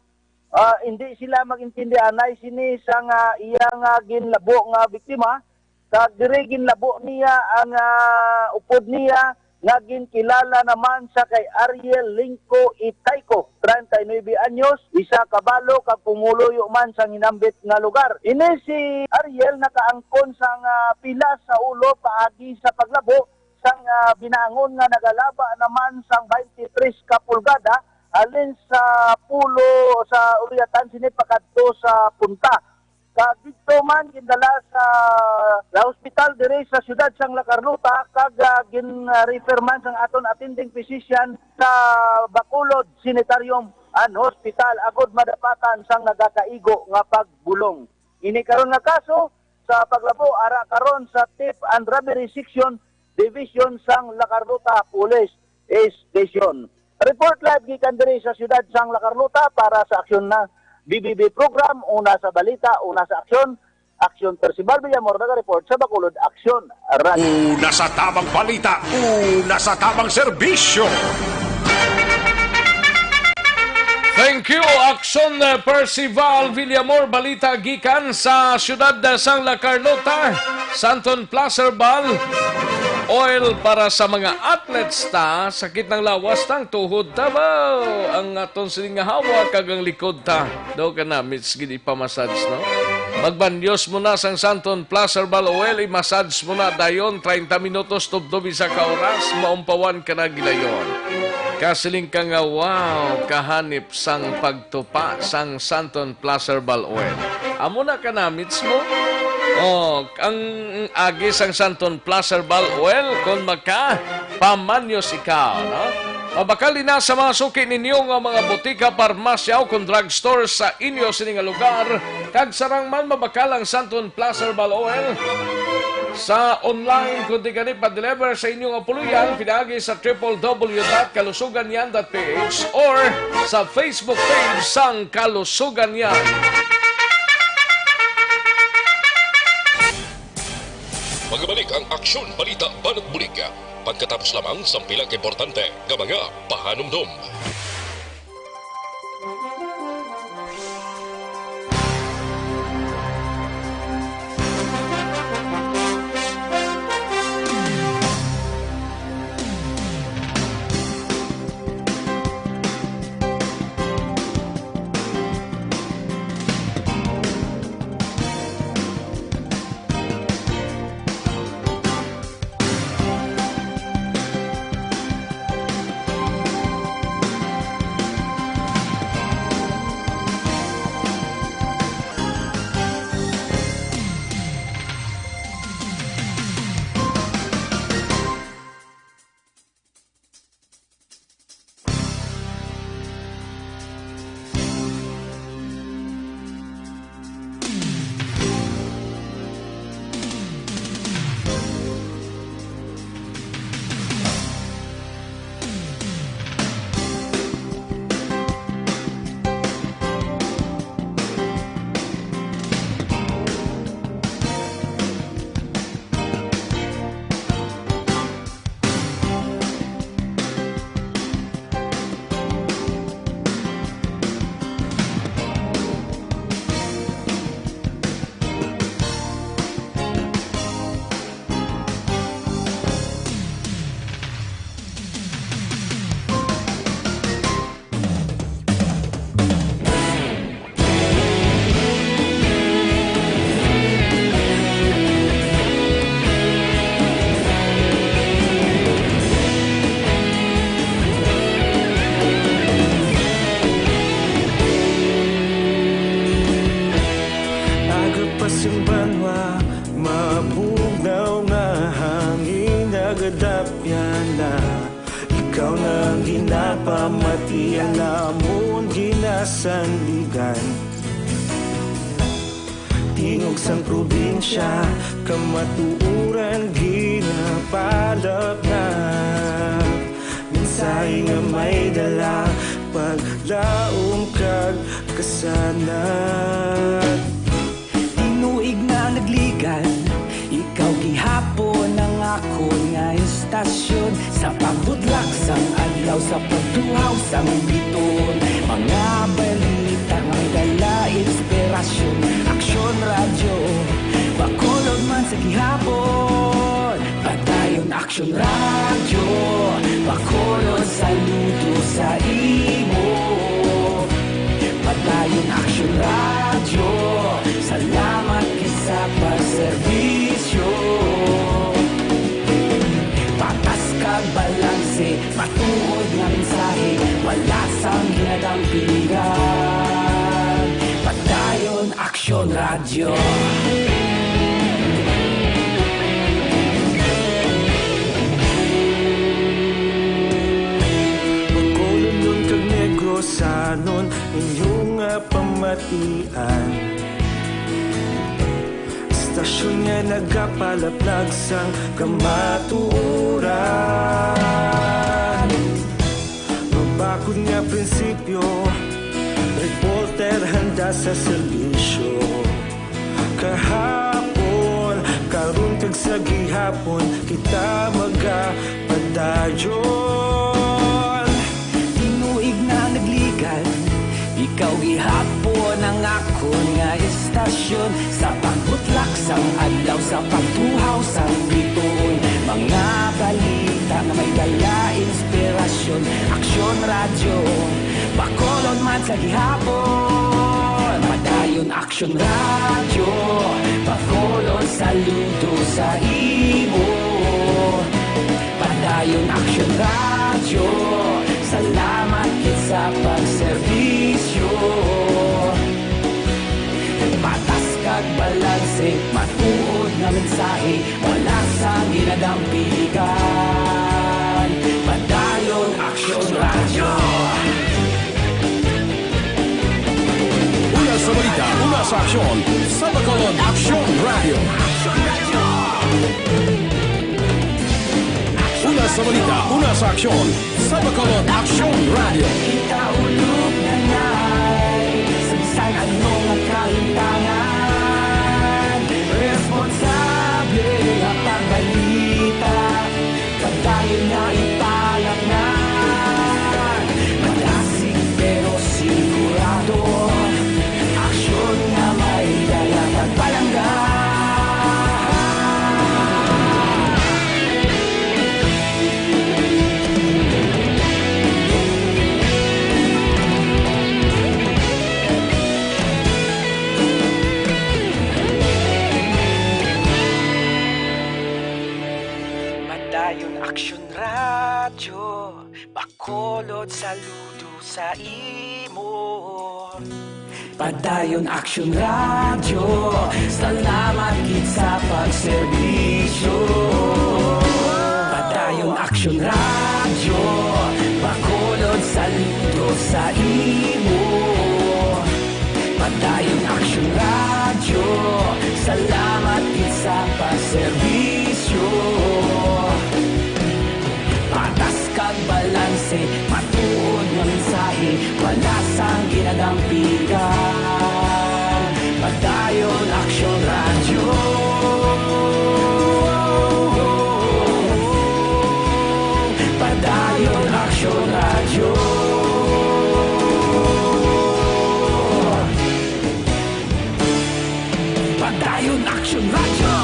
ah, hindi sila mag-intindi anay sini sa nga iya nga ginlabo nga biktima. Kag diri ginlabo niya ang, ah, upod niya nga ginkilala naman sa kay Ariel Lingko Itayco, treinta y nuebe anyos, isa ka balo kag pumuluyo man sa hinambit nga lugar. Ini si Ariel nakaangkon sang, ah, pilas sa ulo paagi sa paglabo, sang, ah, binangon nga nagalaba naman sang twenty-three ka pulgada halin sa pulo sa ulyatan sini pakadto sa punta. Kag didto man gindala sa, sa hospital diri sa siyudad sang La Carlota kag, ah, gin-refer man sang aton attending physician sa Bacolod Sanitarium and Hospital agud madapatan sang nagakaigo nga pagbulong. Ini karon nga kaso sa paglabo ara karon sa Theft and Robbery Section, Division sang La Carlota Police Station. Report live gikan diri sa siyudad sang La Carlota para sa Aksyon na B B B program, una sa balita, una sa aksyon. Aksyon, Percival Villamor, naga-report sa Bacolod Aksyon Radio. Una sa tamang balita, una sa tamang serbisyo. Thank you, Aksyon, eh, Percival Villamor. Balita gikan sa siyudad, eh, sang La Carlota. Santon Placer Bal oil para sa mga athletes ta. Sakit ng lawas tang tuhod ta ba? Ang aton sining nga hawak kag ang likod ta. Daw ka na, Mitch, gid ipamassage, no? Magbanyos mo na sang Santon Plus Herbal Oil, i-massage mo na dayon, treinta minutos tubtob isa ka oras, maumpawan ka na gidayon. Kasiling ka nga, "Wow, kahanip sang pagtupa sang Santon Plus Herbal Oil." Amo na ka na, Mitch, mo? Oh, ang agi sang Santon Plus Herbal Oil, kon maka, pamanyos ikaw, no? Mabakal ina sa mga suki ninyo nga mga botika, parmasya, o kon drugstore sa inyo sini nga lugar, kag sarang man mabakal ang Santon Plus Herbal Oil sa online, kundi gani pa-deliver sa inyo nga puloy-an pinaagi sa triple W dot kalusugan yan dot P H or sa Facebook page sang Kalusugan Yan. Magabalik ang Aksyon Balita Banat Bulig. Pagkatapos lamang sang pila ka importante nga mga pahanumdom. Agapas ang banwa, mabugnaw nga hangin, nagadapyan na. Ikaw na ang ginapamati, ang lamon ginasanligan. Tingog sang probinsya, kamatuoran ginapalapnap. Mensahe nga may dala, paglaom kag kasanag. Tinuig na nagligan, ikaw gihapon ang akon nga istasyon. Sa pagbutlak sang adlaw, sa pagtuhaw sang biton, mga balita nga dala inspirasyon. Aksyon Radyo, Bacolod man sa gihapon. Padayon Aksyon Radyo, Bacolod, saludo sa imo. Padayon Aksyon Radyo, salamat kay sa pagserbisyo. Pag Tampigan, Padayon Aksyon Radyo. Bacolodnon kag Negrosanon, inyo nga pamatian. Istasyon nga nagapalaplag sang kamatuoran. Mabakod nga prinsipyo, reporter handa sa serbisyo. Kahapon, karon kag sa gihapon, kita magapadayon. Tinuig na nagligan, ikaw gihapon ang akon nga istasyon. Sa pagbutlak sang adlaw, sa pagtuhaw sang bituon, mga balita nga may dala inspirasyon. Aksyon Radyo, Bacolod man sa gihapon. Padayon Aksyon Radyo, Bacolod, saludo sa imo. Padayon Aksyon Radyo, salamat gid sa pagserbisyo. Patas kag balanse, matuod nga mensahe, wala sang ginadampigan. Padayon Aksyon Radyo. Una sa balita, una sa aksyon, sa Bacolod Aksyon Radyo. Una sa balita, una sa aksyon, sa Bacolod Aksyon Radyo. Kita ulog na ngay, sa bisan ano nga kahitangan, responsable nga pagbalita, padayon nga ipalatngan. Malasig pero sigurado, aksyon nga may dala pagpalangga. Padayon Aksyon Radyo, Bacolod, saludo sa imo. Padayon Aksyon Radyo, salamat gid sa pagserbisyo. Padayon Aksyon Radyo, Bacolod, saludo sa imo. Padayon Aksyon Radyo, salamat gid sa pagserbisyo. Patas kag balanse, matuod nga mensahe, wala sang ginadampigan. Padayon Aksyon Radyo. Padayon Aksyon Radyo. Padayon Aksyon Radyo.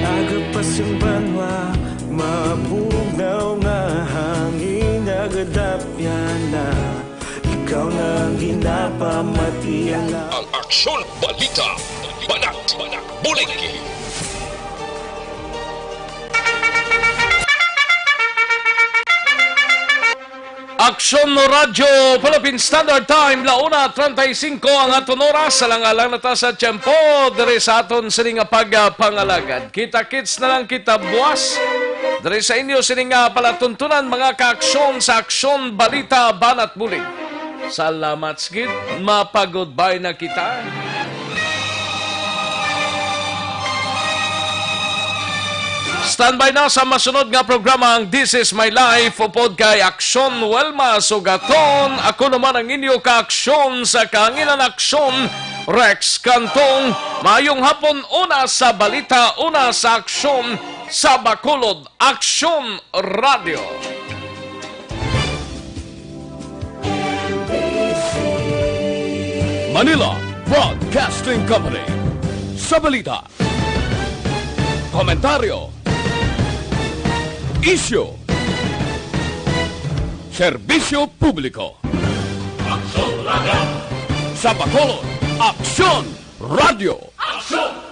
Aga pa sing banwa, mabugnaw nga hangin nagadapyan na. Ikaw na ang ginapamatian na. Ang Aksyon Balita, Banat, Bulig. Aksyon Radyo Philippine Standard Time, la una treinta y cinco ang aton oras. Alang-alang na ta sa tiyempo diri sa aton sini nga pagpangalagad. Kita-kits na lang kita buwas diri sa inyo sini nga palatuntunan, mga kaaksyon, sa Aksyon Balita, Banat Bulig. Salamat sa gid. Mapa-goodbye na kita. Standby na sa masunod nga programa ang This Is My Life, upod kay Aksyon Wilma Sugaton. Ako naman ang inyo kaaksyon sa kahanginan, Aksyon Rex Cantong. Maayong hapon, una sa balita, una sa aksyon, sa Bacolod Aksyon Radyo. Manila Broadcasting Company. Sa balita, komentaryo, isyu, serbisyo publiko. Aksyon Radio. Sa Bacolod, Aksyon Radio. Aksyon!